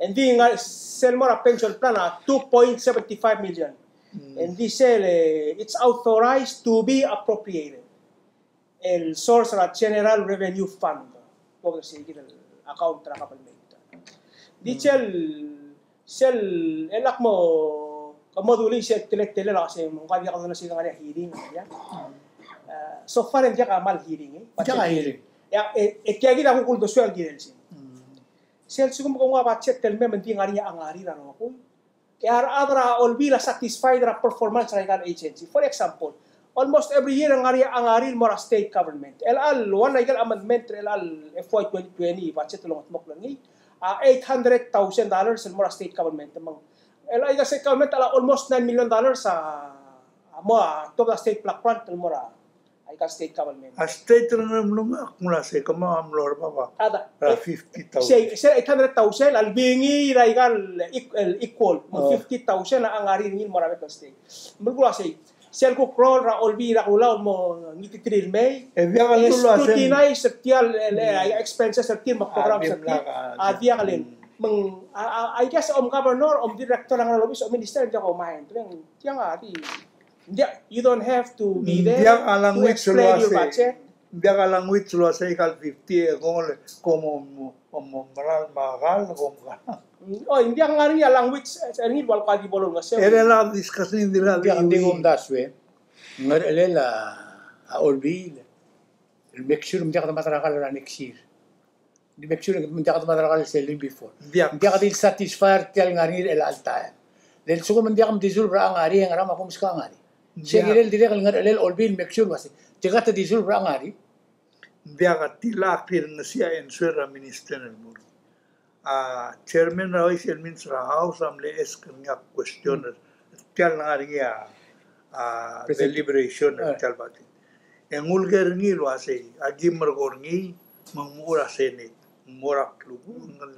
Ng di ngar sel mo er a pension plan a two point seventy-five million. Hmm. Ng di sel, e, it's authorized to be appropriated. El source er a General Revenue Fund. Bo se kid el account er a government. Di sel, sel, el ak mo, ke mo dulii sel teletelel a se, me ng diak dodengei se ng ngar er ngii a hearing, ya. Eh, so far e ng diak a kmal hearing, e. Diak a hearing. Ya, e, e tia kid a kuk uldesuek el kirel se. Hmm. Sel sekum ke nguu a budget el mei me ng di ngar er ngii a ngar er ngii a rokui. E a rechad er a olbiil a satisfied er a performance er aika el agency. For example, almost every year ng ngar er ngii a ngar er ngii el mo er a state government. El chelecha el one, aike el amendment er chelecha el F Y twenty twenty budget el ongedmokl er ngii a eight hundred thousand dollars el mo er a state government. Me ng el aika el state government a almost nine million dollars a, a mo a tuobed a state block grant el mo er a aika el state government. A state er a Ngeremlengui a kmo ng uaisei, kemam a mlo er a bab a. A da. Er a, e, fifty thousand. Sei, sei eight hundred thousand a lebengii er aika el eq-, el equal. Me ng, oh, fifty thousand a ngar er ngii el mo er a bek el state. Me ng uaisei, sel kuk role er a olbiil er a Kelulau el mo ngititerir el mei. E diak el, e, uaisei. Scrutinize er tia el, el, e, expenses er tir me a, programs er tir. A diak el. Mm. Me ng, a, a, I guess, om governor, om director er a ngar er a obis, om minister, diak a mind. Tiang a di. Diak, you don't have to be there to explain your budget. Ng diak a language el uaisei, ng diak a language el uaisei aika el fifty, e kmo ng, kmo mo, mo, mo meral me a kall, kmo ng kall. Mm, oh, ng diak ngar er ngii a language, e, er ngii el ua kuk di bo lolengeseu. E le a discuss er ngii, ng di, ng diak, ng di kumdasu e. Ngerchelel a, a olbiil el make sure me ng diak de mad er a kall er a next year. Di make sure me ng diak de mad er a kall sel year before. Ng diak. Ng diak di satisfy er tia el ngar er ngii er chelecha el taem. Le lsekum ng diak me dissolve er a ngar er ngii, e ngera me a kumeskau a ngar er ngii? Sei, diak, kirel dirrek el ngerchelel olbiil el make sure el uaisei. Tirka te dissolve er a ngar er ngii. Ng diak a tilechakl el ngesii a answer er a minister el mo er ngii. A chairman er a Ways and Means er a House a mle ask er ngii a question er tia el ngar er ngii a, a, president, deliberation er, eh, tia el budget. E ng uleker er ngii el uaisei, aki mereko er ngii, me ng mo er a Senate, ng mo er a klukuk, me ng,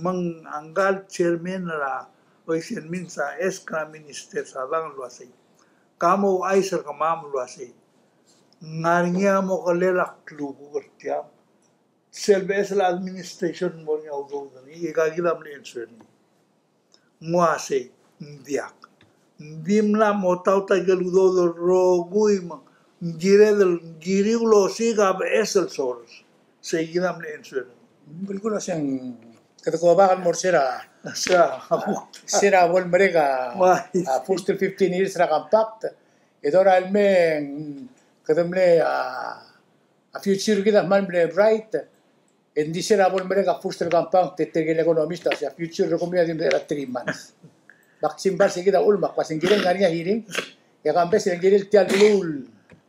me ng ngka el chairman er a Ways and Means a ask er a Minister Sadang el uaisei, ka mo ouchais er kemam el uaisei, ng ngar er ngii a mo kelel a klukuk er tiang, sel beches el administration el mo er ngii a udoud er ngii, e ka kid a mle answer er ngii. Ng uaisei, ng diak. Ng dimlak motaut a ikel udoud el rokui me ng kired el, ng kired el osiik a beches el source. Sei kid a mle answer. Belkul a se ng, kede go back el mo er se er a, se er a, se er a bo lemerek a, a first fifteen years er a compact. E dorael me, kede mle, a, a future kid a kmal mle bright. E ng di se er a bo lemerek a first el compact, te tirke el economist a se a future er kemiu a di mle er a three months. Me ak simbai se kid a uchul me ak ua se ng kirel ngar er ngii a hearing, e ak omes el kirel tia el beluu,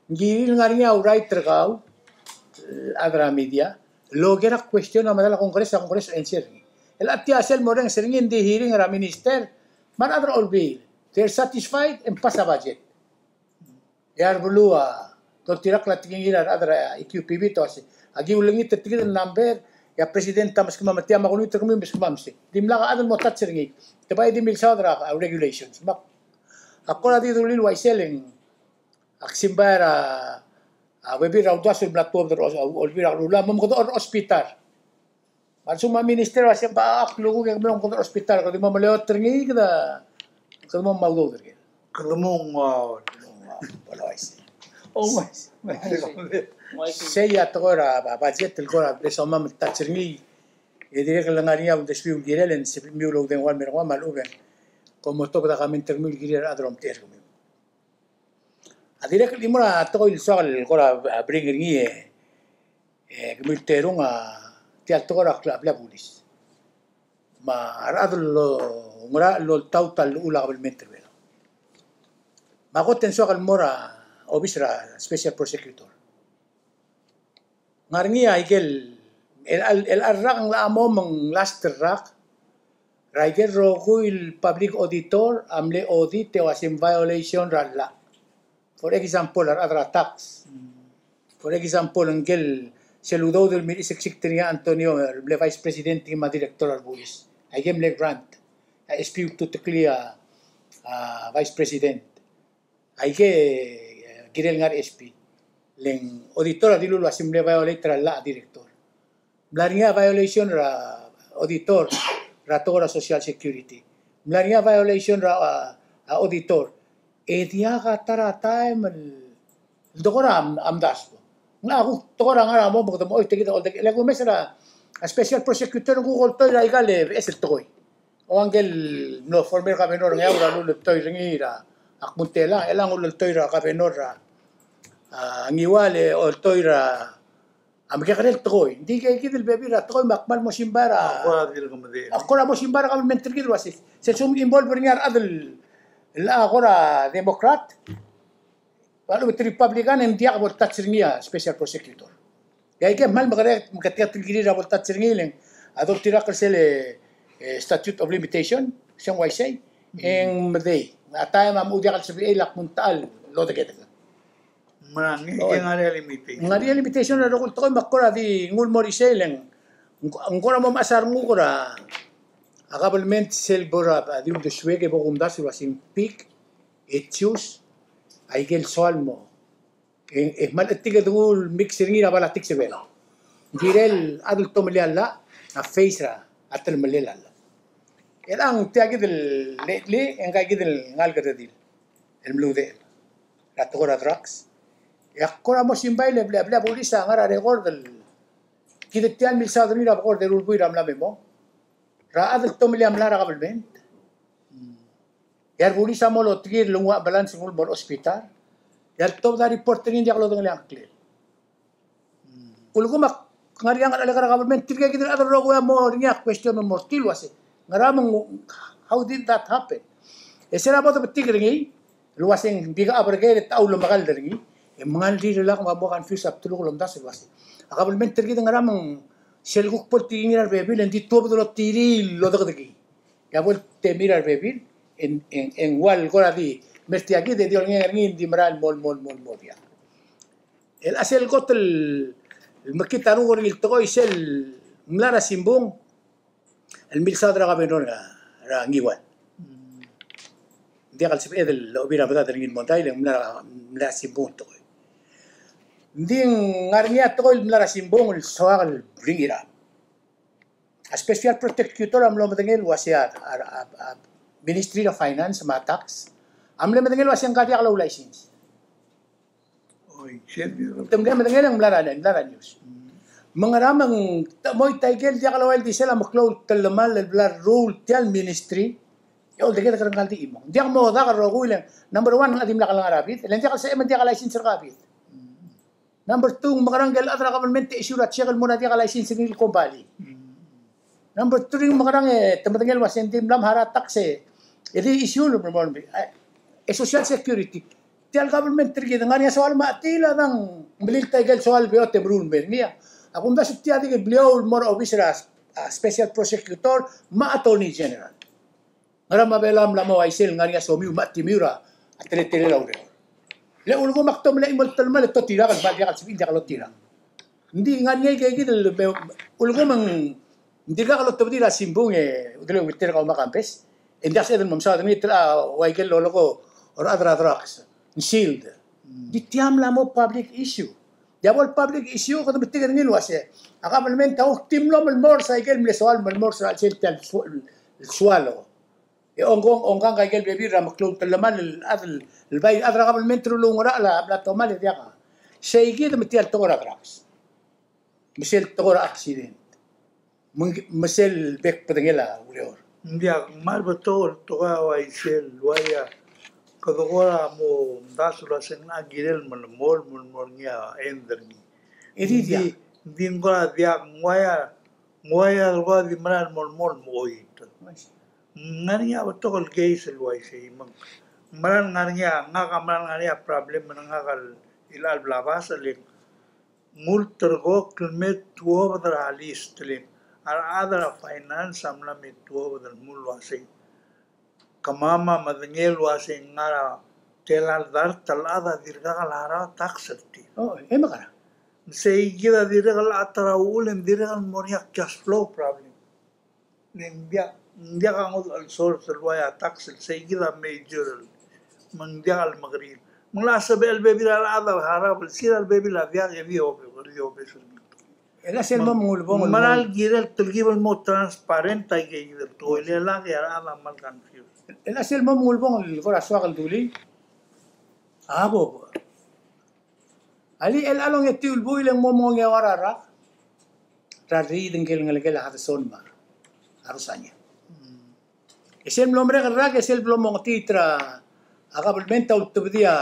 ng kirel ngar er ngii a right er kau, a chad er a media, el oker a question a medal a Congress, a Congress answer er ngii. El a tia sel morrenges er ngii, ng di hearing er a minister me a rechad er a olbiil, they're satisfied and pass a budget. E a rebeluu a doltirakl a tekingir a rechad er a E Q P B, te uase, aki ulengit er tia el number, e a president a meskemam er tia, me a kulengit er kemiu a meskemam er sei. Dimlak a chad el mo touch er ngii. Te bai di milsaod er a, a regulations. Me ak kora di dulii el uaisei e ng, ak simbai er a, a bebil er a uldasu el bla tuobed er a, a olbiil er a Kelulau, me ng mekedechor er a hospital. Me a lsekum a minister a uase ng bai a klukuk e kemiu a omekedechor er a hospital, kede mo meleot er ngii, kede, kede mo maudoud er ngii. Kede mo nguu a, bo le uaisei. Sei a tekoi er a, a budget el kora mle soam el touch er ngii. E dirrek el ngar er ngii a uldesuiu el kirel, e ng sebechemiu el oudengua el mer kemam a lechub e ng, kom mo tobed a comment er kemiu el kirir a rechad el omtechei er kemiu. A dirrek el chimo er a tekoi el soak el kora bring er ngii e, e kemiu el terung a tia el tekoi er a kle-, a blil a bulis. Me a rechad el lo-, ngerachel el oltaut a llechul a kabelment er Belau. Me a kot e ng soak el mo er a obis er a special prosecutor. Ngar er ngii a ikel, el, el, el rak el mla mo me ng last el rak er a ikel rokui el public auditor a mle audit e uase ng violation er a llach. For example, a rechad er a tax. For example, ngike el sel udoud el mirchiseksikd er ngii a Antonio el mle vice president me a director er a bulis. Aike el mle grant. A S P a ultuteklii a, a vice president. Aike, e, kirel ngar er a S P. Le ng auditor a dilu el uasei ng mle violate er a llach a director. Mla er ngii a violation er a auditor er a tekoi er a Social Security. Mla er ngii a violation er a, a, a auditor. E diak a ta er a taem el, el tekoi er a m-, a mdasu. Ng kuk tekoi er a ngar er a mo, me kede mo, oit, kid a oldek. Le kumes er a, a special prosecutor, ng kuk oltoir a ikal beches el tekoi. Ua ngike el mlo former governor er a Ngeaur a uleltoir er ngii er a, ak kmo ng telang, e ng uleltoir er a governor er a, a, Ngiwal e oltoir a, a mekekerei el tekoi. Ng di ikakid el bebil er a tekoi me ak kmal mo simbai er a, ak kora mo simbai er a government er kid el uasei, sel lsekum involve er ngii a rechad el, el a kora Democrat, a lechub e te Republican e ng diak bo le touch er ngii a special prosecutor. E aike el kmal mekerek, meketeket el kirir a bo le touch er ngii le ng a doltirakl er sel, e, statute of limitation, se ng uaisei, e ng medei. A taem a mo diak el sebechel a kmo ng ta el lodekedek. Me ng ngar er ngii a limitation. Ng ngar er ngii a limitation er a rokui el tekoi me ak kora di nguu el mo er isei le ng, ng kora mo mechas a renguk er a, a government sel bo er a, a di uldesuek e bo kumdasu el uasei ng pick e choose a ikel soal el mo. E, e kmal chetik e de nguu el mix er ngii er a politics er a Belau. Ng kirel a chad el tomellii a llach, a face er a telemellel a llach. E ng tia kid el lately, e ngka kid el ngalek el redil el mludechel er a tekoi er a drugs. E ak kora mo simbai le bla, bla bulis a ngar er a record el kid tia el milsaod er ngii er a bekord el eru el buil er a mla me mong er a chad el tomellii a mlai er a government. E a rebulis a mo lotkii el nguu a balance el nguu el mo er a hospital. E a letobed a report er ngii e ng diak lodengelii a ngklel. Ulekum ak ngar er ngii a ngerechelek er a government, tirke kid el chad el rokui a mo er ngii a question el mo er tir el uasei, ngera me ng, how did that happen? E se er a bo debetik er ngii el uasei ng di kechab er ker e te ulemekall er ngii, e mengal di rirellak me a mo confuse a bdeluk el omdasu el uasei, a government er kid ngera me ng sel kuk bo el tekingir a rebebil e ng di tuobed el otirii el odekedekii. E a bo el temir a rebebil, e ng, e ng, e ng ua el kora di mer tia kid e di olengeng er ngii e ng di merael el mo, mo, mo, mo diak. El a sel kot el mekngit a renguk er ngii el tekoi sel mla er a simbung el milsaod er a governor er a, er a Ngiwal. Ng diak el sebeched el ochebii a medad er ngii el mondai, le ng mla, mla er a simbung el tekoi. Ng di ngar er ngii a tekoi el mla er a simbung el soak el bring it up. A special prosecutor a mlo medengei el uasei a, a, a, a Ministry er a Finance me a Tax a mle medengei el uasei ngka a diak loulicense. Oi, sel di. Te mle medengei el ng mla er a, mla er a news. Me ngera me ng te moit a ikel diak louaisens el uasei a meklou el telemall el bla leruul tia el ministry. E oldekedek er ngka el di chimong. Ng diak modak el rokui le ng, number one, ng di mla klengar a bid, le ng diak el sebechem e ng diak a license er ngka a bid. Number two, ng mekerang ngike el chad er a government e issue er a check el mo er a diak a license er ngii el kombalii. Number three, ng mekerang e te medengei el uasei ng di mla mechar a tax e di issue el mo er a, e social security. Tia el government er kid, ng ngar er ngii a soal me a chetil a dang melilt a ikel soal el beot e meruul el mer ngii. A kumdasu e tia di ki blechoel el mo er a obis er a, a special prosecutor me a attorney general. Ngera me a Belau a mla mo uaisei el ngar er ngii a somiu me a chetiamiu er a teletelel a ureor. Le ulekum ak tomellii a chimo el telemall e te otirakl, me a diak el sebechir el diak lotirakl. Ng di ngar er ngii a ikakid el me, ulekum ng dirkak lotobedii er a simbung e, udeleu, uleter kau me a Kambes, e ng diak sebeched el mo mesaod er ngii, te locha ua ikel lolekoi a rechad er a drugs, ng sealed. Ng di tia a mla mo public issue. Tia bo el public issue, kede metik er ngii el uasei a government a kuk di mlo melemolem er a ikel mle soal, melemolem er a sel tia el su-, el sualo. E ongkong, ongkang a ikel bebil er a meklou el telemall el chad el, el bai chad er a government el oungerachel a bla tomall e diak. Sei kid me tia el tekoi er a drugs. Me sel tekoi er a accident. Me ng-, me sel bek el bedengel a ureor. Ng diak, kmal betok el tekoi a uaisei el uaia. Kede kora mo omdasu el uasei ng kirel el melemolem, melemolem er ngii a end er ngii. E di diak. Ng di, ng di ng kora diak, ng uaia, ng uaia el kora di merael el melemolem el mo oit. Ng ngar er ngii a betok el case el uaisei me ng mera el ngar er ngii a, ngak a mera el ngar er ngii a problem er ngak el, el chelecha el bla basech el ng ulterekokl el me tuobed er a list el ng, a rechad er a finance a mla me tuobed el mle uasei, kemam a medengei el uasei ng ngar er a tela el dart el chad a dirkak el harau a tax er tir. Oh, e mekerang. Sei kid a dirrek el chad er a uchul e ng dirrek el mo er ngii a cash flow problem. Le ng diak, ng diak a ngodech el source el uaia tax el sei kid a major el, me ng diak el mekerir. Me ng locha sebechel el bebil er a rechad a harau el sel bebil a diak e di obe, di obe. E le sel mo mengulebongel el mera el kirel telkib el mo transparent a ike el tekoi, e le lak e a rechad a kmal confused. E le sel mo mengulebongel el kora soak el dulii. A bo. Alii, e le a longetiu el buil e ng mo mengongeua a rak er a rriid ngike el ngelekel a Hudson me a Rosania. E sel mlo merek el rak, e sel mlo mongetiit er a government a ultebedii a,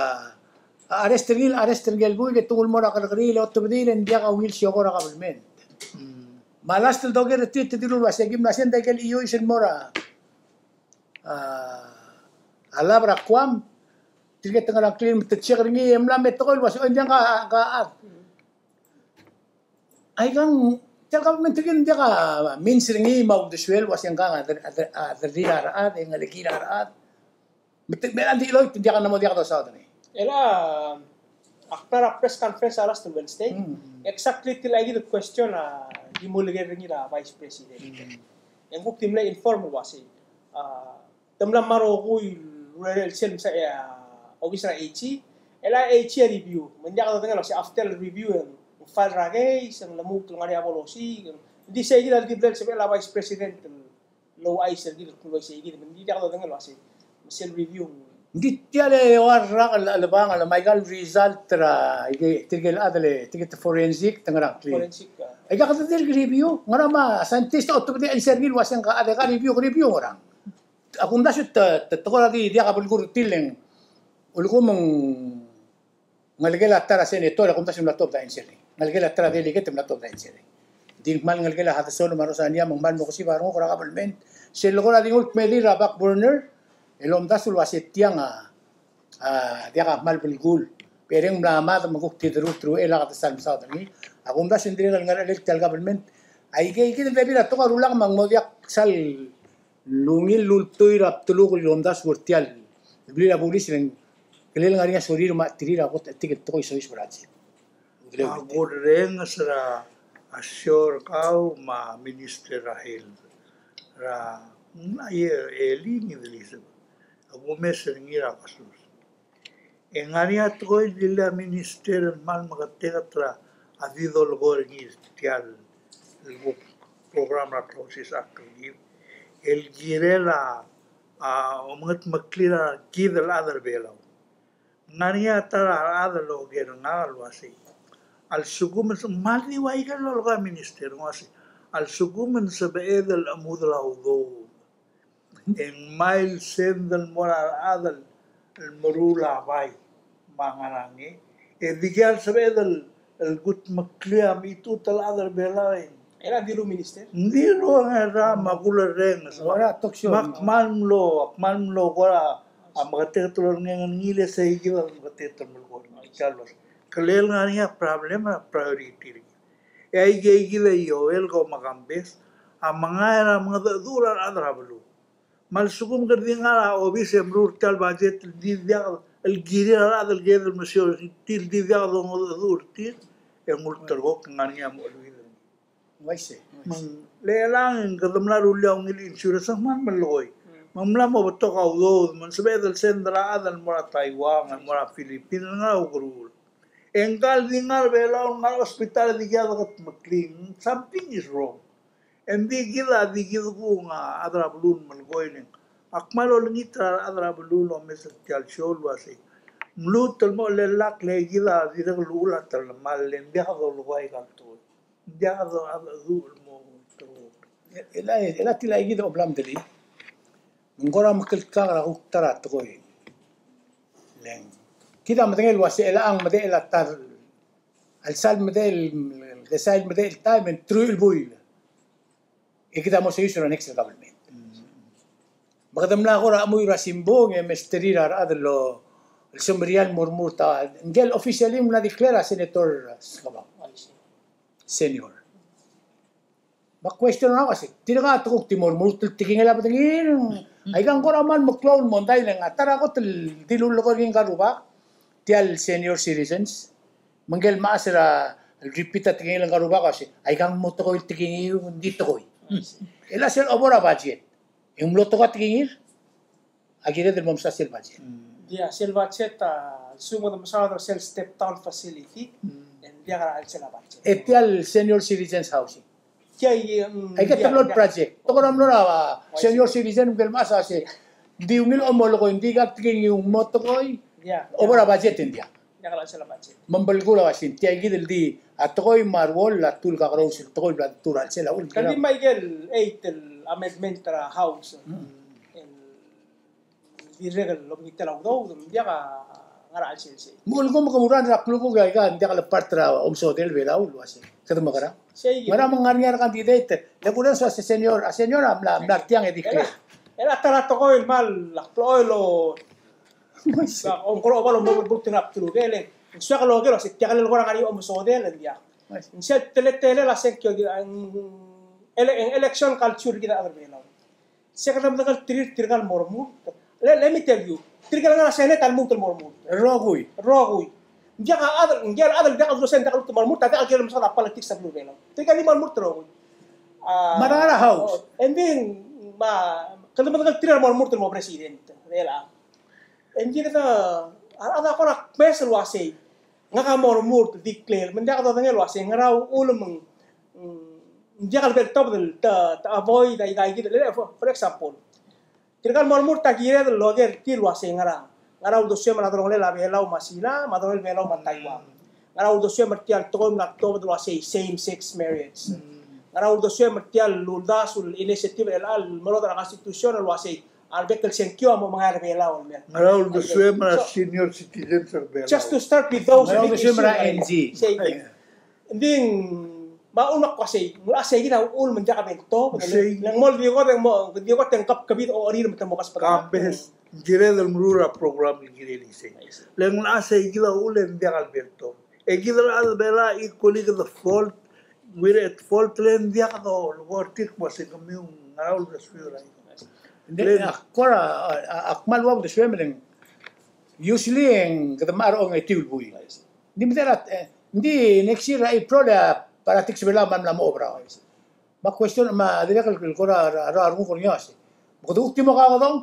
a arrest er ngii, arrest er ngike el buil, e te nguu el mo er a kerrekeriil, e otebedii e ng diak a ungil sioko er a government. Me a last el doker er tir, te dilu el uasei, kim mla send a ikel E O Is el mo er a, a, a lab er a Guam, tirke te ngar er a ngklir me te check er ngii, e mla me tekoi el uasei, o, ng diak a, a, a, Aikang, tia el government er kid ng diak a means er ngii me a uldesuel el uasei ngkang a der-, a der-, a derrir a rechad, e ngelekir a rechad. Me te, me ng di loit, ng diak a mo diak dosaod er ngii. E le a, a kuk er a press conference a last Wednesday, exactly tia el question a di mo leker er ngii er a Vice President. E ng kuk di mle inform el uasei, a, te mla mo rokui el urerel sel msa, e, a, obis er a AG, e le a AG a review. Me ng diak dodengei el uasei after review e ng file er a case, e ng lmuut el ngar er ngii a policy, e ng di sei kid a di bla el sebechel a Vice President el ouchais er kid el kmo sei kid, me ng di diak dodengei el uasei, me sel review. Ng di tia el eua el rak el, el bang el me aika el result er a, ike, tirke el chad el, tirke el forensic, te ngerang clear. Forensic, a. Aika kede dirk review, ngerang me a scientist a otobedii a answer er ngii el uasei ngka a chad e ka review, review ngerang. A kumdasu te, te, te kora di diak a belkul er tir el ng, ulekum ng ngelekel a ta er a senator, a kumdasu ng mla tuobed a answer er ngii. Ngelekel a ta er a delegate, ng mla tuobed a answer er ngii. Di ng kmal ngelekel a Hudson me a Rosania me ng kmal mo kesib a renguk er a government. Sel kora di nguu el kmedir er a back burner, el omdasu el uasei tiang a, a, diak a kmal belkul. Bereng mla mad me ng kuk di deruul, truchel a kede sal mesaod er ngii. A kumdasu ng dirrek el ngerechelel tia el government. Aike, aike kid el bebil a tekoi a rulak me ng mo diak sal lungil el ultuil er a bdeluk el omdasu er tia el blil a bulis el ng kelel ngar er ngii a sorir me a chetirir a kot e tirke el tekoi soiseb er a chip. A kurrenges er a, a sio er kau me a Minister er a Health er a, mm, a Eli Ngideliseb a kumes er ngii er a kasus. E ng ngar er ngii a tekoi el dilu a Minister el kmal meketeket er a di dolekoi er ngii er tia el kuk program er a Close Act el kirel a, a, omengetmeklir a kid el chad er Belau. Ng ngar er ngii a ta er a rechad el oker er ngak el uasei, a lsekum ng se-, kmal di ua ikel lolekoi a Minister, ng uasei, a lsekum ng sebeched el chemudel a udoud e ng mei el send el mo er a rechad el meruul a bai me a ngerang e, e dikea el sebeched el, el kudmeklii a mechitechut el chad er Belau e ng. Era dilu Minister? Ng dilu a ngerang me a kulerrenges. Ora talk show. Me ak kmal mlo, ak kmal mlo kora a meketeket el olengeng er ngii le sei kid a meketeket el melekoi er ngii. Kelel ngar er ngii a problem er a priority er ngii. E aikeikid a ioel ko me a kambes a mengai er a mengedecheduch er a rechad er a beluu. Me a lsekum kede di ngar er a obis e meruul er tia el budget el di diak el kirir a rechad el kired el mesiou er tir el di diak dongedecheduch er tir, e ng ulterekokl, ng ngar er ngii a mo cheleuid er ngii. Uaisei. Me ng chelechang e kede mla rullii a ungil insurance, ng kmal melekoi. Me ng mla mo betok a udoud, me ng sebeched el send er a chad el mo er a Taiwan, el mo er a Philippines, el ngar er a ukeruul. E ngka el di ngar er a Belau, ngar er a hospital, e dikea dekudmeklii, something is wrong. E ng di kid a, di kid kung a chad er a beluu el melekoi el ng, ak kmal olengit er a rechad er a beluu el omes er tia el show el uasei, mluut el mo chelellakl e kid a dirrek el uchul a telemall, e ng diak dolekoi aika el tekoi. Ng diak do-, a, do-, mo tekoi. E, e la, e la tia el kid a obla mdelii. Ng kora mekelkak er a kuk ta er a tekoi. Le ng kid a medengei el uasei chelechang medechel a ta el, a lsal medechel, lsal medechel taem e ng truich el buil. E kid a mo soiseb er a next government. Me kede mla kora chemuiu er a simbung e mesterir a rechad el, el semeriar el mo remurt a, ngike el officially mla declare a Senator Skebang Senior. Me a question er ngak a uasei, tirka a tekuk di mo remurt el tekingel a bedengir. Aika ng kora kmal meklou el mondai le ng a ta er a kot el dilu el lekoi er ngii ngka el rubak, tia el senior citizens. Me ngike el mechas er a, el repeat a tekingel ngka el rubak a uasei, aika ng mo tekoi el tekingiu, ng di tekoi. E le sel obor a budget. E ng mlo tekoi a tekingir, a kired el mo mesa sel budget. Ia, sel budget a lsekum e de mesaod er sel step down facility, e ng diak er a chelsel a budget. E tia el senior citizens housing. Tia, mm, aika, tia, te mlo el project. Te kora mlo er a senior citizen, ngike el mechas a se, di ungil a omelekoi, ng di kak tekingii ng mo tekoi, over a budget e ng diak. Diak el chelsel a budget. Me ng belkul a uaisei, tia kid el di a tekoi me a ruoll a tul kakerous el tekoi el bla de tuu er a chelsel a ul. Kede di me aike el eight el amendment er a House. Mm. El dirrek el omengit el udoud, ng diak a ngar er a chelsel sei. Me ulekum ke murang er a klukuk e aika ng diak le part er a omesodel Belau el uasei. Kede mekerang. Sei. Ngera me ng ngar er ngii a candidate. Le kurenges a se senior, a senior a mla, mla er tiang e declare. Era, era ta er a tekoi el kmal, a blechoel el, a, omkora oba el mo bulk er a bdeluk e le. Ng soak el oker el uasei, tia kid el kora ngar er ngii a omesodel, ng diak. Ng sel teletelel a sengkio, ng ele-, ng election culture er kid a rechad er Belau. Se kede medengei tirke el mo remurt. Le, let me tell you. Tirke el ngar er a Senate a lmuut el mo remurt. Rokui. Rokui. Ng diak a chad, ng diak a chad el diak a uldesuel, ng diak a lmuut el mo remurt, a diak a kirel el mesaod a politics er a beluu er a Belau. Tirke el di mo remurt rokui. A, me a ngar er a House. Oh, and then, me a, kede medengei tirke el mo remurt el mo president. Diak a. And then kede, a, a rechad a kora kmes el uasei. Ngak a mo remurt, declare, me ng diak dodengei el uasei, ngera uchul me ng, mm, ng diak el bo el tobed el te, te avoid aika kid el, for, for example. Tirka el mo remurt a kired el oker er tir el uasei ngera, ngera uldesuem er a delongelel a Belau me a Sina, me a delongelel Belau me a Taiwan. Ngera uldesuem er tia el tekoi el mla tobed el uasei same sex marriage. Ngera uldesuem er tia el uldasu el initiative el, el merodech er a constitution el uasei a rebek el sengkio a mo mengai er a Belau el mer. Ngera uldesuem er a senior citizens er a Belau. Just to start with those big issues. Ngera uldesuem er a N G. Sei. Ng di, me a uchul me ak uasei, ng uasei kid a uchul me ng diak a bo el tobed. Sei. Le ng mo di kot e ng mo, di kot e ng kebkebid a ocherir me te mo kasbedam. Kambes, ng kired el meruul er a program el kirel isei. Le ng uasei kid a uchul e ng diak el bo el tobed. E kid el chad er a Belau a equally kede fault, we're at fault, le ng diak do, lebo er tir el kmo se kemiu ngera uldesuir a. Ng di, le ak kora, a, a, ak kmal ua uldesuem el ng, usually e ng kede mla er a ongetiu el buil. Ng di me de er a, e, ng di next year er a April e a politics er a Belau a mla mo oberaod. Me a question, me a dirrek el kora, a, a, a renguk er ngii a uasei, me kede kuk di mo kakodong?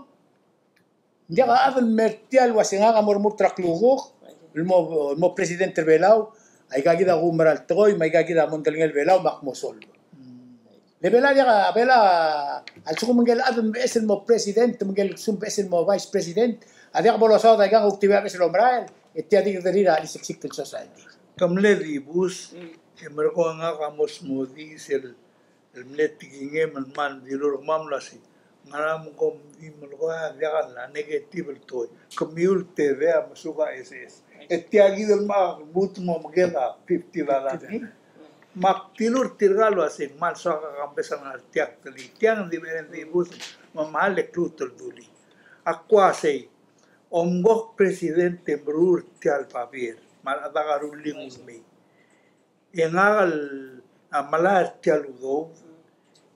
Ng diak a chad el mer tia el uasei ngak a mo remurt er a klukuk el mo, el mo president er a Belau, aika kid a kumerang el tekoi, me aika kid a mo delengel a Belau me ak mo solve. Le Belau a diak a, Belau a lsekum ngike el chad el beches el mo president, me ngike el lsekum beches el mo vice president, a diak bo losaod aika ng kuk di beches el omerael, e tia di kederir a cheliseksikd el society. Ke mle dibus, e merekong e ngak a mo smodii sel el mle tekingem el kmal dilu er kemam el uasei, ngera me kom di melekoi a diak a negative el tekoi. Kemiu el tedei a mesuk a S S. E tia kid el mla lmuut el mo meked a fifty dollar. Me ak dilu er tirka el uasei, ng kmal soak a Kambes a ngar tiang, tiang di mereng dibus, me mle klou el dulii. Ak uasei, omko president e meruul er tia el babier, me a rechad a rullii el mei. E ngak el, a, melai er tia el udoud,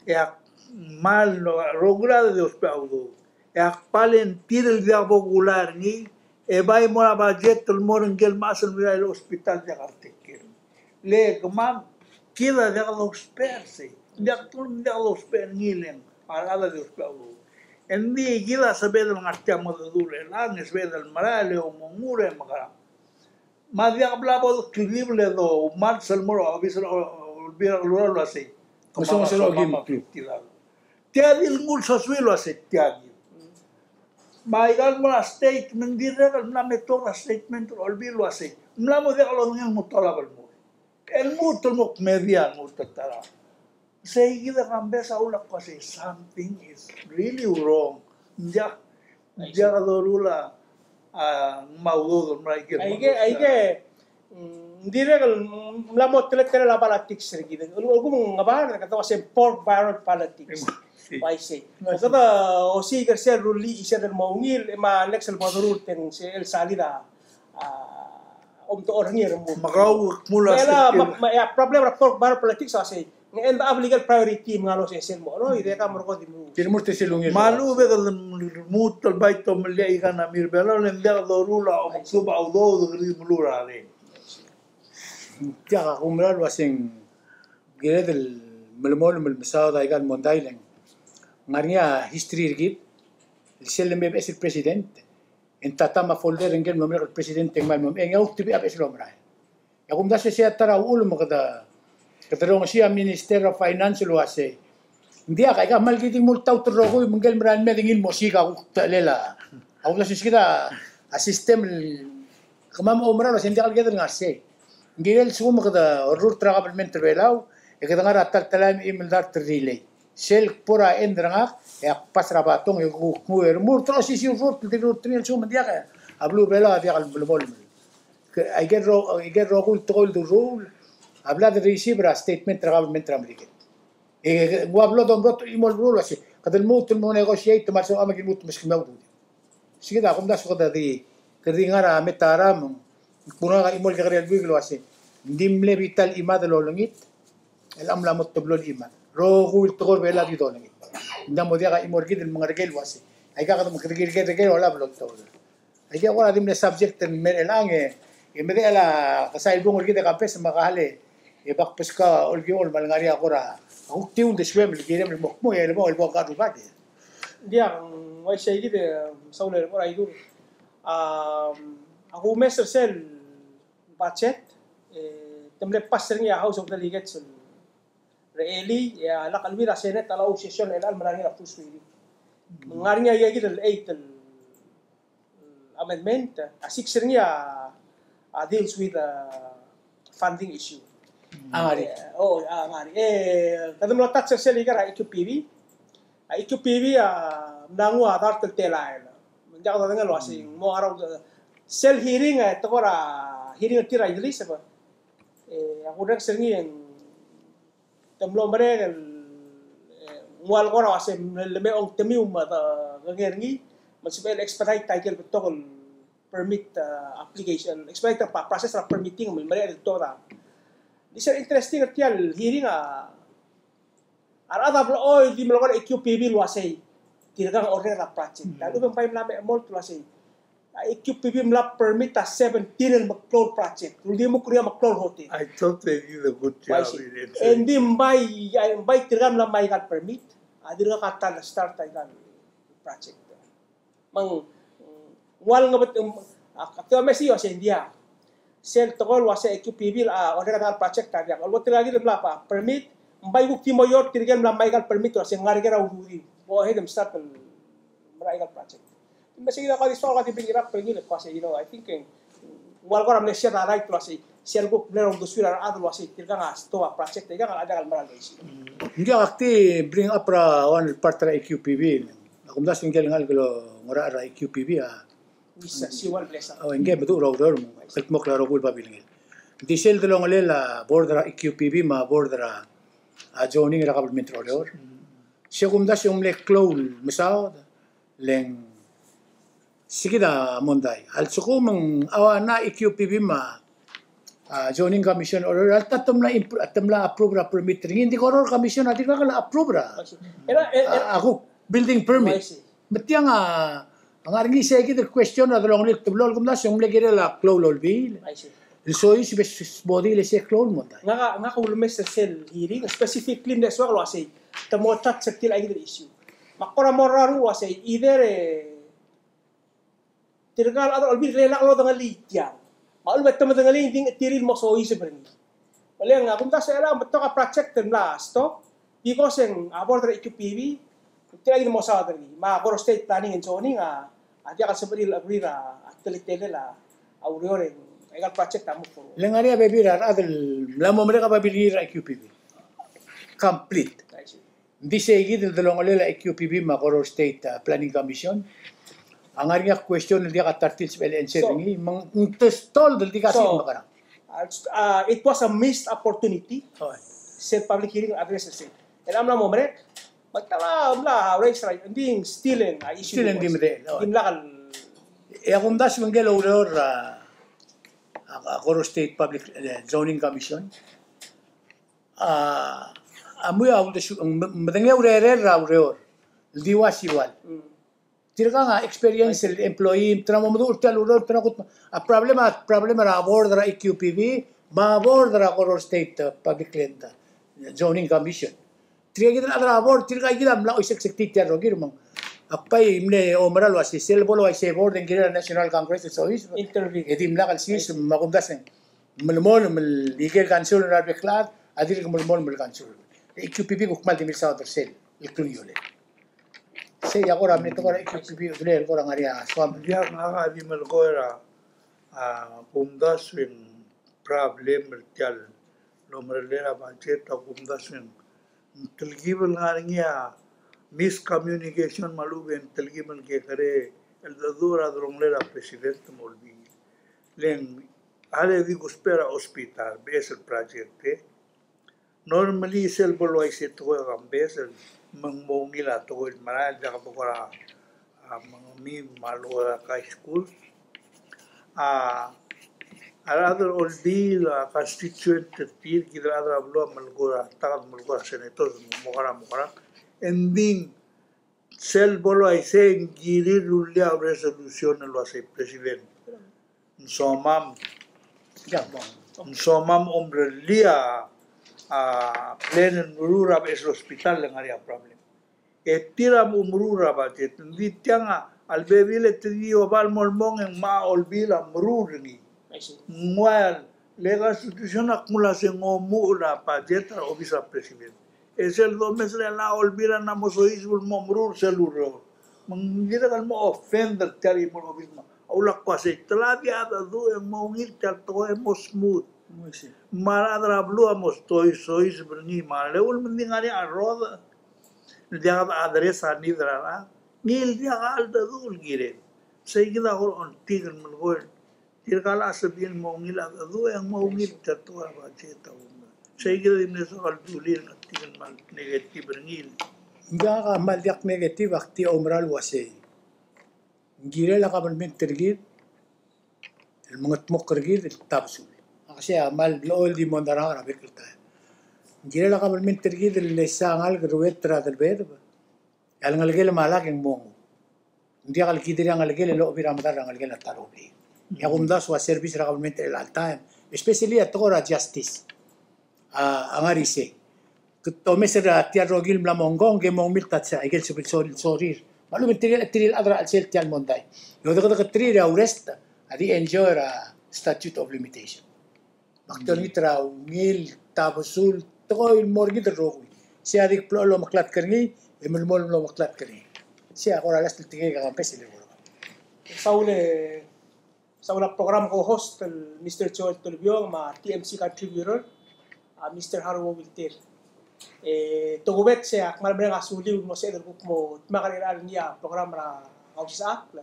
e ak kmal, rokui a di ousbech a udoud, e ak volunteer el diak bo kulai er ngii, e bai mo er a budget el mo er ngike el mechas el merael el hospital diak a take care. Le kemam, kid a diak dousbech er sei, diak, diak dousbech er ngii le ng, a rechad a di ousbech a udoud. Engdi kid a sebeched el ngar tia el mo dedu er chelechang, e sebeched el merael e omengur e mekerang. Me a diak bla bo dekldiu el doumals el mo er a obis er a Olbiil er a Kelulau el uasei, kemam a soam a fifty dollar. Tia di el nguu el sosuii el uasei tia di. Me aika el mo er a statement, dirrek el mla me tuobed a statement er a Olbiil el uasei, mla mo diak lodengei el nguu a ta el bo lmuut. El lmuut el mo kmedia el nguu a ta el Sei kid a Kambes a ulak ko sei something is really wrong. Ng diak, ng diak doruul a, a, ngmai a udoud el merael. Aike, aike, mm, ng dirrek el, mm, mla mo teletelel a politics er kid. El, el kuk ngebard, kede ua se pork barrel politics. Uaisei. Kede osiik er sel rullii sel mo ungil, e me a next el bo doruul e ng sel salida, a, omtechor er ngii el mo. Me kau, me a problem er a pork barrel politics a sei. Ng end up el priority me ng locha sel mo, no, e dirrek el mo er kid el mo. Tir mo er sel ungil. Me a lechub e kede lmuut el bai tomellii a ika el mei er a Belau, le ng diak doruul a omekdubech a udoud el kede meluut er a reng. Tia a kumerang el uaseng kired el melemolem el mesaod aika el mondai le ng ngar er ngii a history er kid, el sel lemei a beches el president, e ng tata me a folder ngike el mlo merek el president e ng kmal mo, e ng a ultebechel a beches el omerael. E a kumdasu e sei a ta er a uchul me kede, kede rongesii a Minister of Finance el uasei, ng diak, aika kmal kid a di mo oltaut el rokui me ngike el merael el mei e de ngii el mo siik a kuk techellel a. A kumdasu e sei kid a system el kemam a oumera el uasei ng diak el kede ngar sei. Ng kirel lsekum kede orrurt er a government er a Belau, e kede ngar er a ta el telaem e chim el dart el relay. Sel kbo er a end er ngak, e ak pass er a batong, e kuk nguu e remurt er a osisiu el rurt, el di rurt er ngii el lsekum ng diak, e a beluu er a Belau a diak el melemolem. Ke, aike el ro-, aike el rokui el tekoi el doruul a bla de receive er a statement er a government er a Merikel. E ng ua blo domrot el chimo el beluu el uasei, kede lmuut el mo negotiate me a lsekum a me ki lmuut el meskemiu a ududiu. Sei kid a kumdasu kede di, kede di ngar er a metaram, ng kmo ngak a chimo el kekerei el buik el uasei, ng di mle bita el chimad el olengit, el mla mo teblo el chimad. Rokui el tekoi er a Belau a di dolengit. Ng diak mo diak a chimo er kid el mengereker el uasei, aika kede, kede kirel, kede kirel olab el oltobed. Aike a kora di mle subject el mei er chelechang e, e medechel a kesai el bung er kid e campus me a kall e bak beskau a olkiol me a lengar er ngii a kora, a kuk tiu el desuem el kirem el mo kmo e le bo, el bo ka rubak e. Ng diak, ng uaisei kid e, saul el kora idur. A, a kumes er sel budget, e, te mle pass er ngii a House of Delegates el er a elii, e a lak el ua a Senate a locha session er chelechang el mla er ngii er a first reading. Me ng ngar er ngii a ikakid el eight el amendment, a six er ngii a, a deals with, uh, funding issue. A ngar er ngii. E, o, a ngar er ngii. E, kede mlo touch er sel ikal er a E Q P B. A E Q P B a mla nguu a dart el telael. Me ng diak dodengei el uasei, mo around, uh, sel hearing, e, tekoi er a hearing er tir a Idris, e, e, a kurrenges er ngii e ng te mlo merek el, e, ng ua el kora uasei, le me ongtemiu me de kengei er ngii, me ng sebechel expedite a ikel betok el permit, e, application, expedite a process er a permitting, me ng merek el betok a. Di sel interesting er tia el hearing a, a rechad a blechoel di melekoi er a E Q P B el uasei, tirkang a orreked a project. A lechub e ng bai mla mechemolt el uasei, a E Q P B a mla permit a seventeen el meklou el project. Uldimukl er ngii a meklou el hotel. I thought they did a good job in it. E ng di ng bai, e ng bai tirka el mla me aika el permit, a dirkak a ta el start aika el project. Me ng, mm, ua el ngebet, mm, a, a te mesiou a sei ng diak. Sel tekoi el uasei E Q P B a, a, orreked a project a diak. Olbo tirka kid el mla permit, ng bai kuk di mo er tirke el mla me aika el permit el uasei ng ngar er ker a ududiu. Go ahead and start el mla aika el project. Di mesiou a kora di soak a di bring it up er ngii el uasei, you know, I think, e, ng ua el kora mle share a right el uasei, sel kuk mle er a uldesuir a rechad el uasei, tirkang a stoa project, tirkang a diak el mera el uasei. Ng diak, ak di bring up er a one part er a E Q P B. A kumdasu e ngike el ngalek el ngar er a E Q P B a Ngii a siual blesa. O, ngii a meduch er a ureor me ng kldmokl a rokui el babilngel. Ng di sel delongelel a board er a E Q P B me a board er a, a, zoning er a kabelment er a Oreor. Se kumdasu e ng mle klou el mesaod, le ng se kid a mondai. A lsekum ng ua ngii a E Q P B me a, a, zoning commission er a Oreor, a lta te mla imp-, te mla approve er a permit er ngii, ng di Koror Commission a dirkak el approve er a, a, a kuk building permit. Me tiang a, a ngar er ngii se kid el question er a delongelel el teblo el kumdasu e ng mle kirel a klou el olbiil el soiseb e sbodii le se klou el mondai. Ngak a, ngak a ulemes er sel hearing, specifically ng di soak el uasei, te mo touch er tir a kid el issue. Me ak kora mo er a renguk el uasei, either, e, tirka el chad er a Olbiil e lak lodengelii tiang. Me a lechub e te medengelii e ng di ng chetil el mo soiseb er ngii. Me le ng, a kumdasu e chelechang ng betok a project el mla stop because e ng a board er a E Q P B, tirka kid el mo saod er ngii. Me a Koror State Planning and Zoning a, a diak el sebechir el agree er a teletelel a ureor e ng aika el project a move forward. Le ngar er ngii a bebil er a rechad el mla mo merek a babilngir er a E Q P B. Complete. I see. Ng di sei kid el delongelel a E Q P B me a Koror State, a, Planning Commission. A ngar er ngii a question el diak a ta er tir el sebechel el answer er ngii, me ng te stalled el di kasi el mekerang. So, uh, uh, it was a missed opportunity. Oh. Sel public hearing address er sei. E a mla mo merek, me te mla, mla raise er a, ng di still a issue. Still ng di medechel, oh. Dimlak el. E a kumdasu e ngike el oureor er a, a, a Koror State Public, e, Zoning Commission. A, a mui a uldesuir, me-, medengei a urerir er a ureor el di ua siual. Mm. Tirkang a experience el employee, te mo meduch er tia el ureor, te kutme-, a problem, a problem er a board er a E Q P B me a board er a Koror State, e, Public Land, e, Zoning Commission. Tirka kid el chad er a board, tirka kid a mla oisek sel tia el rokir me ng Ak bai mle oumera el uasei sel bo el uaisei board e ng kirel a National Congress el soiseb. Intervene. E dimlak el siseb me a kumdasu e ng melemolem el ikel council er a bek el chad a dirk melemolem el council. E Q P P kuk kmal di milsaod er sel el klungiolel. Sei a kora mle tekoi er a Q P P, udelel el kora ngar er ngii a soam. Diak, ngak a di melekoi er a, a, kumdasu e ng problem er tia el omerellel a budget a kumdasu e ng telkib el ngar er ngii a miscommunication me a lechub e ng telkib el kekerei el dedu er a delongelel a president me a Olbiil. Le ng a le di kusbech er a hospital, beches el project, e. Normally sel bo el uaisei tekoi a kambes el me ng mo ungil a tekoi el merael, diak bo kora, a, mengemim me a locha high school. A, a rechad er a Olbiil, a constituent er tir, kid el chad er a beluu a melekoi er a, ta kid a melekoi er a senators, mo kora, mo kora. Engdi sel bo el uaisei e ng kirir el rullii a resolution el uasei president, ng somam, ng somam omerellii a, a, plan el meruul er a beches el hospital le ngar er ngii a problem. E tir a mo meruul er a budget, ng di tiang a lebebil e te di oba el mo el mong e ng mo a Olbiil a meruul er ngii. I see. Ng ua le constitution a kmo uasei ng omuchel a budget er a obis er a president. E sel domes er a Olbiil a mo soiseb el mo meruul er sel ureor. Me ng dirrek el mo offend er tia el chimo el obis me a ulak kmo uasei te lak di a dedu e ng mo ungil tia el tekoi e mo smooth. I see. Me a rechad er a beluu a mo sois, soiseb er ngii me a lechub me ng di ngar er ngii a rrodech el diak de address a need er a rechad. Ngii el diak a cheldecheduch el kirel. Sei kid a kora ongtik el melekoi. Tirka el sebechir el mo ungil a dedu e ng mo ungil tia el tekoi er a budget a kumdasu. Sei kid a di mle soak el dulii el ngar er ngii a kmal negative er ngii. Ngak a kmal diak negative, ak di oumera el uasei ng kirel a kabelment er kid el mengedmokl er kid el tabesul. Ak sei a kmal blechoel di mondai er a bek el taem. Ng kirel a kabelment er kid el lesa a ngalek el ruet er a delebedebek, e a lengelekel me a lak e ng mo nguu. Ng diak el kidir a ngelekel el ochebir a medal er a ngelekel a ta er a Olbiil. E a kumdasu a service er a kabelment er chelecha el taem, especially a tekoi er a justice. A, a ngar er isei. Kede omes er tia el rokir el mla mo ngkong, ke mo ngmilt a ikel sebechel sol-, sorir. Me a lechub e ng tir, tir el chad er a chelsel tia el mondai. E odekedeketerir e a rest a di enjoy er a statute of limitation. Me ak di olengit er a ungil, tabesul, tekoi el mo er kid el rokui. Sei a di blechoel el omeklatk er ngii, e melemolem el omeklatk er ngii. Sei a kora last el tekoi a kambes el kora. Saul e Saul a program co-host el Mister Joel Tolbiong me a T M C contributor a Mister Haruo Wilter. E tokubets e ak kmal mereng a suliu el mo sebeched el kuk mo dmak er ngii a program er a Kausisechakl.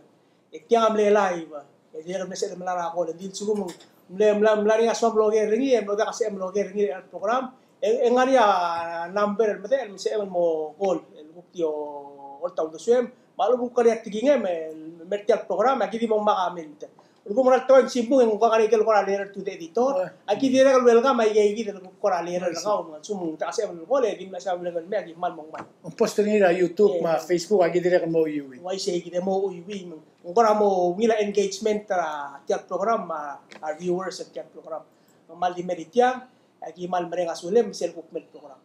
E tiang a mle live, e dirrek el mle sebeched el melai er a call, e ng di lsekum ng mle, mla, mla er ngii a soam el oker er ngii, e mlo diak a sebechem el oker er ngii er a program, e, e ng ngar er ngii a number el medechel el sebechem el mo call, el kuk di olta uldesuem, me a lechub e kuk ngar er ngii a tekingem, e, el mer tia el program, e aki di mo ngmai a comment. Lsekum ng ngera el tekoi el simbung e ng kuk ngar er ngii a ikel kora letter to the editor, aki dirrek el welcome a ikeikid el kuk kora letter er kau, me a lsekum ng diak a sebechem el call, e di mla sebechem el mei, aki kmal mo ngmai. Ng post er ngii er a YouTube me a Facebook, aki dirrek el mo chuiuii. Uaisei kid e mo chuiuii, me ng kora mo ungil a engagement er a tia el program, me a, a viewers er tia el program. Me kmal di mei er tiang, e aki kmal mereng a sulem, me sel kuk mei el program.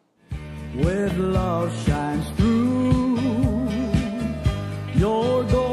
Where the love shines through your door.